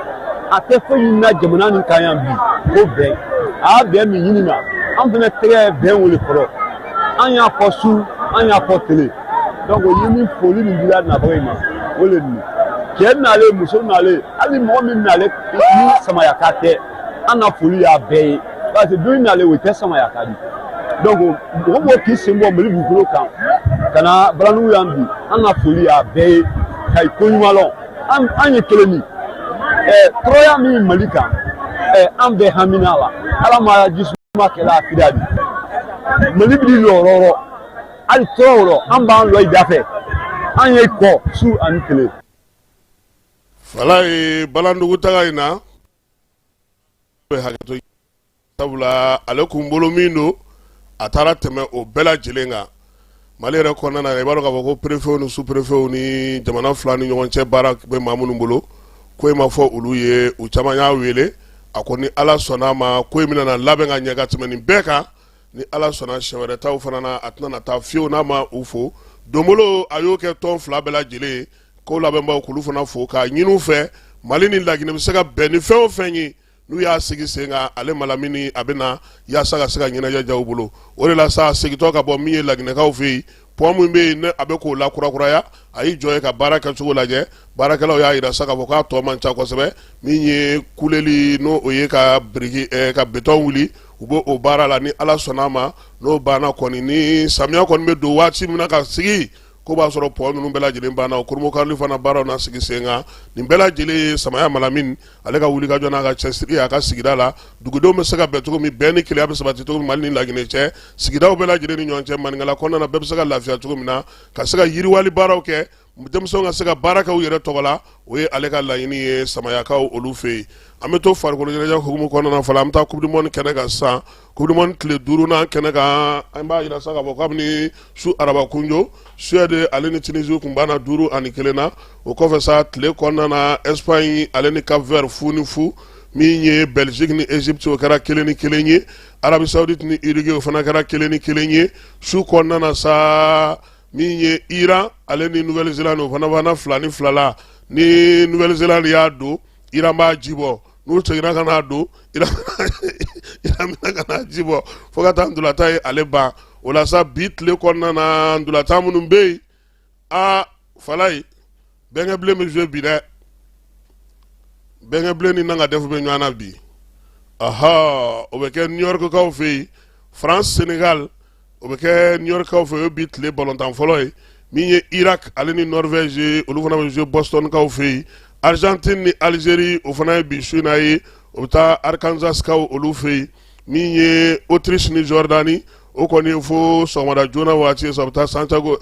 A tɛ foyi ɲinina jamana nin kan yan bi ko bɛn. A y'a bɛn min ɲinina, an fana tɛgɛ ye bɛn o de kɔrɔ. An y'a fɔ su, an y'a fɔ tele. Donc ni min foli min dila nabaga in ma, o de nin cɛ nalen, muso nalen, hali mɔgɔ min nalen ni Samayaka tɛ, an ka foli y'a bɛɛ ye, parce que don nalen o tɛ Samayaka di. Donc mɔgɔ mɔgɔ k'i sen bɔ Mali dugukolo kan ka na Balanugu yan bi, an ka foli y'a bɛɛ ye ka i ko ɲuman lɔn. An ye kelen min tɔɔrɔya min Mali kan, an bɛɛ hamina la. Ala ma jisuma kɛla a fida di Mali bi yɔrɔ yɔrɔ, hali tɔɔrɔ yɔrɔ, an b'an lɔ i da fɛ, an ye kɔ su ani tile. Falaye Balandugu taga in na bɛ hakɛto, sabula ale kun bolo min don, a taara tɛmɛ o bɛɛ lajɛlen kan. Mali yɛrɛ kɔnɔna na, i b'a dɔn k'a fɔ ko préfetw ni sous-préfetw ni jamana fila ni ɲɔgɔn cɛ baara bɛ maa minnu bolo, ko in ma fɔ olu ye. U caman y'a wele. A ko ni Ala sɔnna a ma, ko in bɛna na labɛn ka ɲɛ ka tɛmɛ nin bɛɛ kan. Ni Ala sɔnna, siɲɛ wɛrɛ taw fana na, a tɛna na taa fiyewu n'a ma u fo. Donbolo a y'o kɛ tɔn fila bɛɛ lajɛlen ye, ko labɛnbaw k'olu fana fo k'a ɲini u fɛ, Mali ni Laginɛ bɛ se ka bɛn ni fɛn o fɛn ye, n'u y'a sigi sen kan, ale Malamini a bɛ na yaasa ka se ka ɲɛnajɛ diya u bolo. O de la sa, segintɔ ka bɔ min ye Laginɛkaw fɛ yen, pont min bɛ yen ne a bɛ k'o lakurakuraya, a y'i jɔ ye ka baara kɛcogo lajɛ. Baarakɛlaw y'a jira sa k'a fɔ k'a tɔ man ca kosɛbɛ. Min ye kuleli, n'o o ye ka biriki, ka béton wuli, u bɛ o baara la. Ni Ala sɔnna a ma, n'o banna kɔni, ni samiya kɔni bɛ don waati min na ka sigi, ko b'a sɔrɔ pont ninnu bɛɛ lajɛlen banna, o kurunbonkarili fana baaraw na sigi sen kan. Nin bɛɛ lajɛlen ye Samaya Malamini ale ka wulikajɔ n'a ka cɛsiri a ka sigida la, dugudenw bɛ se ka bɛn cogo min, bɛn ni kelenya bɛ sabati cogo min Mali ni Laginɛ cɛ, sigidaw bɛɛ lajɛlen ni ɲɔgɔn cɛ, maninkala kɔnɔna na, bɛɛ bɛ se ka lafiya cogo min na, ka se ka yiriwali baaraw kɛ, denmisɛnw ka se ka baara kɛ u yɛrɛ tɔgɔ la, o ye ale ka laɲini ye Samayakaw olu fɛ yen. An bɛ to farikolo ɲɛnajɛ hukumu kɔnɔna na fɔlɔ, an bɛ taa coupe du monde kɛnɛ kan sisan. Coupe du monde tile duurunan kɛnɛ kan, an b'a jira sa k'a fɔ kabini su araba kunjo, Suède ale ni Tunisie kun banna 5-1 na. O kɔfɛ sa, tile kɔnɔna na, Espagne ale ni Cap Vert 0-0. Min ye Belgique ni Égypte, o kɛra 1-1 ye. Arabie Saoudite ni Uruguay, o fana kɛra 1-1 ye. Su kɔnɔna na sa, min ye Iran ale ni Nouvelle-Zélande, o fana banna 2-2 la. Ni Nouvelle-Zélande y'a don, Iran b'a ji bɔ. N'u seginna ka n'a don, Iran bɛna ka n'a ji bɔ, fo ka taa ntolatan ye ale ban. O la sa, bi tile kɔnɔna na, ntolatan minnu bɛ yen, aa Falaye, Bɛnkɛbilen bɛ jouer bi dɛ. Bɛnkɛbilen ni Nanga Def bɛ ɲɔgɔn na bi. Aha, o bɛ kɛ New York kaw fɛ yen. France Sénégal, o bɛ kɛ New York kaw fɛ, o ye bi tile balontan fɔlɔ ye. Min ye Irak ale ni Norvège ye, olu fana bɛ jouer Boston kaw fɛ yen. Argentine ni Algérie, o fana ye bi su in na ye, o bɛ taa Arkansas kaw olu fɛ yen. Min ye Autriche ni Jordanie, o kɔni ye fo sɔgɔmada joona waati ye sa, o bɛ taa Santiago,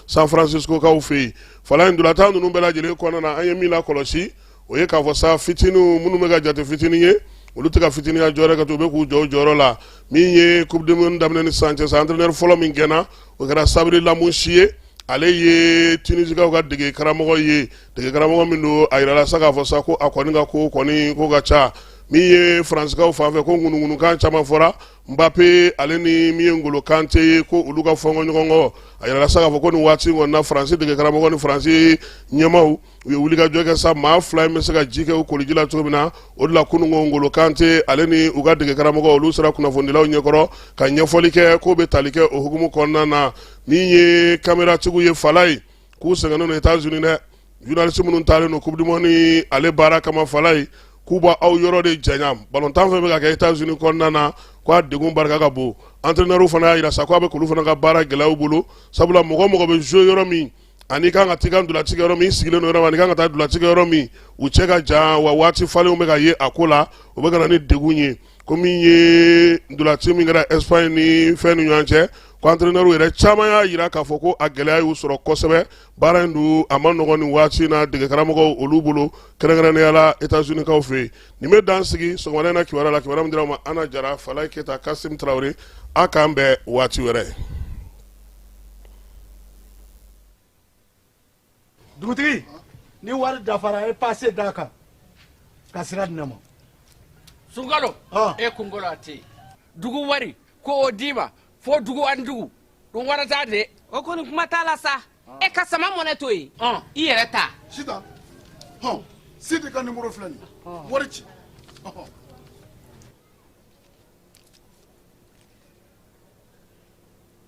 San Francisco kaw fɛ yen. Falaye, ntolatan ninnu bɛɛ lajɛlen kɔnɔna na, an ye min lakɔlɔsi, o ye k'a fɔ sa, fitininw minnu bɛ ka jate fitinin ye, olu tɛ ka fitininya jɔyɔrɔ kɛ, to u bɛ k'u jɔ u jɔyɔrɔ la. Min ye coupe du monde daminɛ ni sisan cɛ sa, entraîneur fɔlɔ min gɛnna, o kɛra Sabri Lamouchi ye. Ale ye Tunisikaw ka dege karamɔgɔ ye. Dege karamɔgɔ min don, a yirala sa k'a fɔ sa ko a kɔni ka ko kɔni ko ka ca. Min ye Faransikaw fan fɛ, ko ŋunuŋunukan caman fɔra Mbappe ale ni min ye Ngolo Kante ye, ko olu ka fɔnkɔ ɲɔgɔn kɔ. A yirala sa k'a fɔ ko nin waati in kɔni na, Faransi dege karamɔgɔ ni Faransi ɲɛmaaw, u ye wulikajɔ kɛ sa, maa fila in bɛ se ka ji kɛ u koliji la cogo min na. O de la kununko, Ngolo Kante ale ni u ka dege karamɔgɔ, olu sera kunnafonidilaw ɲɛkɔrɔ ka ɲɛfɔli kɛ k'o bɛ tali kɛ o hukumu kɔnɔna na. Min ye kameratigiw ye, Falaye, k'u sɛgɛnnen don États-Unis dɛ. Journaliste minnu taalen don coupe du monde ale baara kama Falaye, k'u b'aw yɔrɔ de janya. Balontan fɛn bɛ ka kɛ États-Unis kɔnɔna na, k'a degun barika ka bon. Entraîneur fana y'a jira sa k'a bɛ k'olu fana ka baara gɛlɛya u bolo, sabula mɔgɔ mɔgɔ bɛ jouer yɔrɔ min ani kan ka t'i ka ntolaci kɛ yɔrɔ min, i sigilen don yɔrɔ min ani kan ka taa ntolaci kɛ yɔrɔ min, u cɛ ka jan wa waati falenw bɛ ka ye a ko la, o bɛ ka na ni degun ye. Ko min ye ntolaci min kɛra Espagne ni fɛn ni ɲɔgɔn cɛ, ko entraîneur yɛrɛ caman y'a jira k'a fɔ ko a gɛlɛya y'u sɔrɔ kosɛbɛ. Baara in dun a ma nɔgɔn nin waati in na degekaramɔgɔw olu bolo, kɛrɛnkɛrɛnnenya la États-Unis kaw fɛ yen. Nin bɛ dan sigi sɔgɔmada in na kibaruya la, kibaruya min dira aw ma Ana Jara, Falaye Keyita, Kasim Tarawele. A k'an bɛn waati wɛrɛ. Dugutigi, ni wari dafara, e pase d'a kan ka sira di ne ma. Sunkalo, e kunkolo a tɛ yen. Dugu wari ko o d'i ma fo dugu ani dugu dun wara t'a de. O kɔni, kuma t'a la sa. E ka sama mɔnɛ to yen, i yɛrɛ ta. Sitan, hɔn, Sidi ka nimoro filɛ nin ye, wari ci.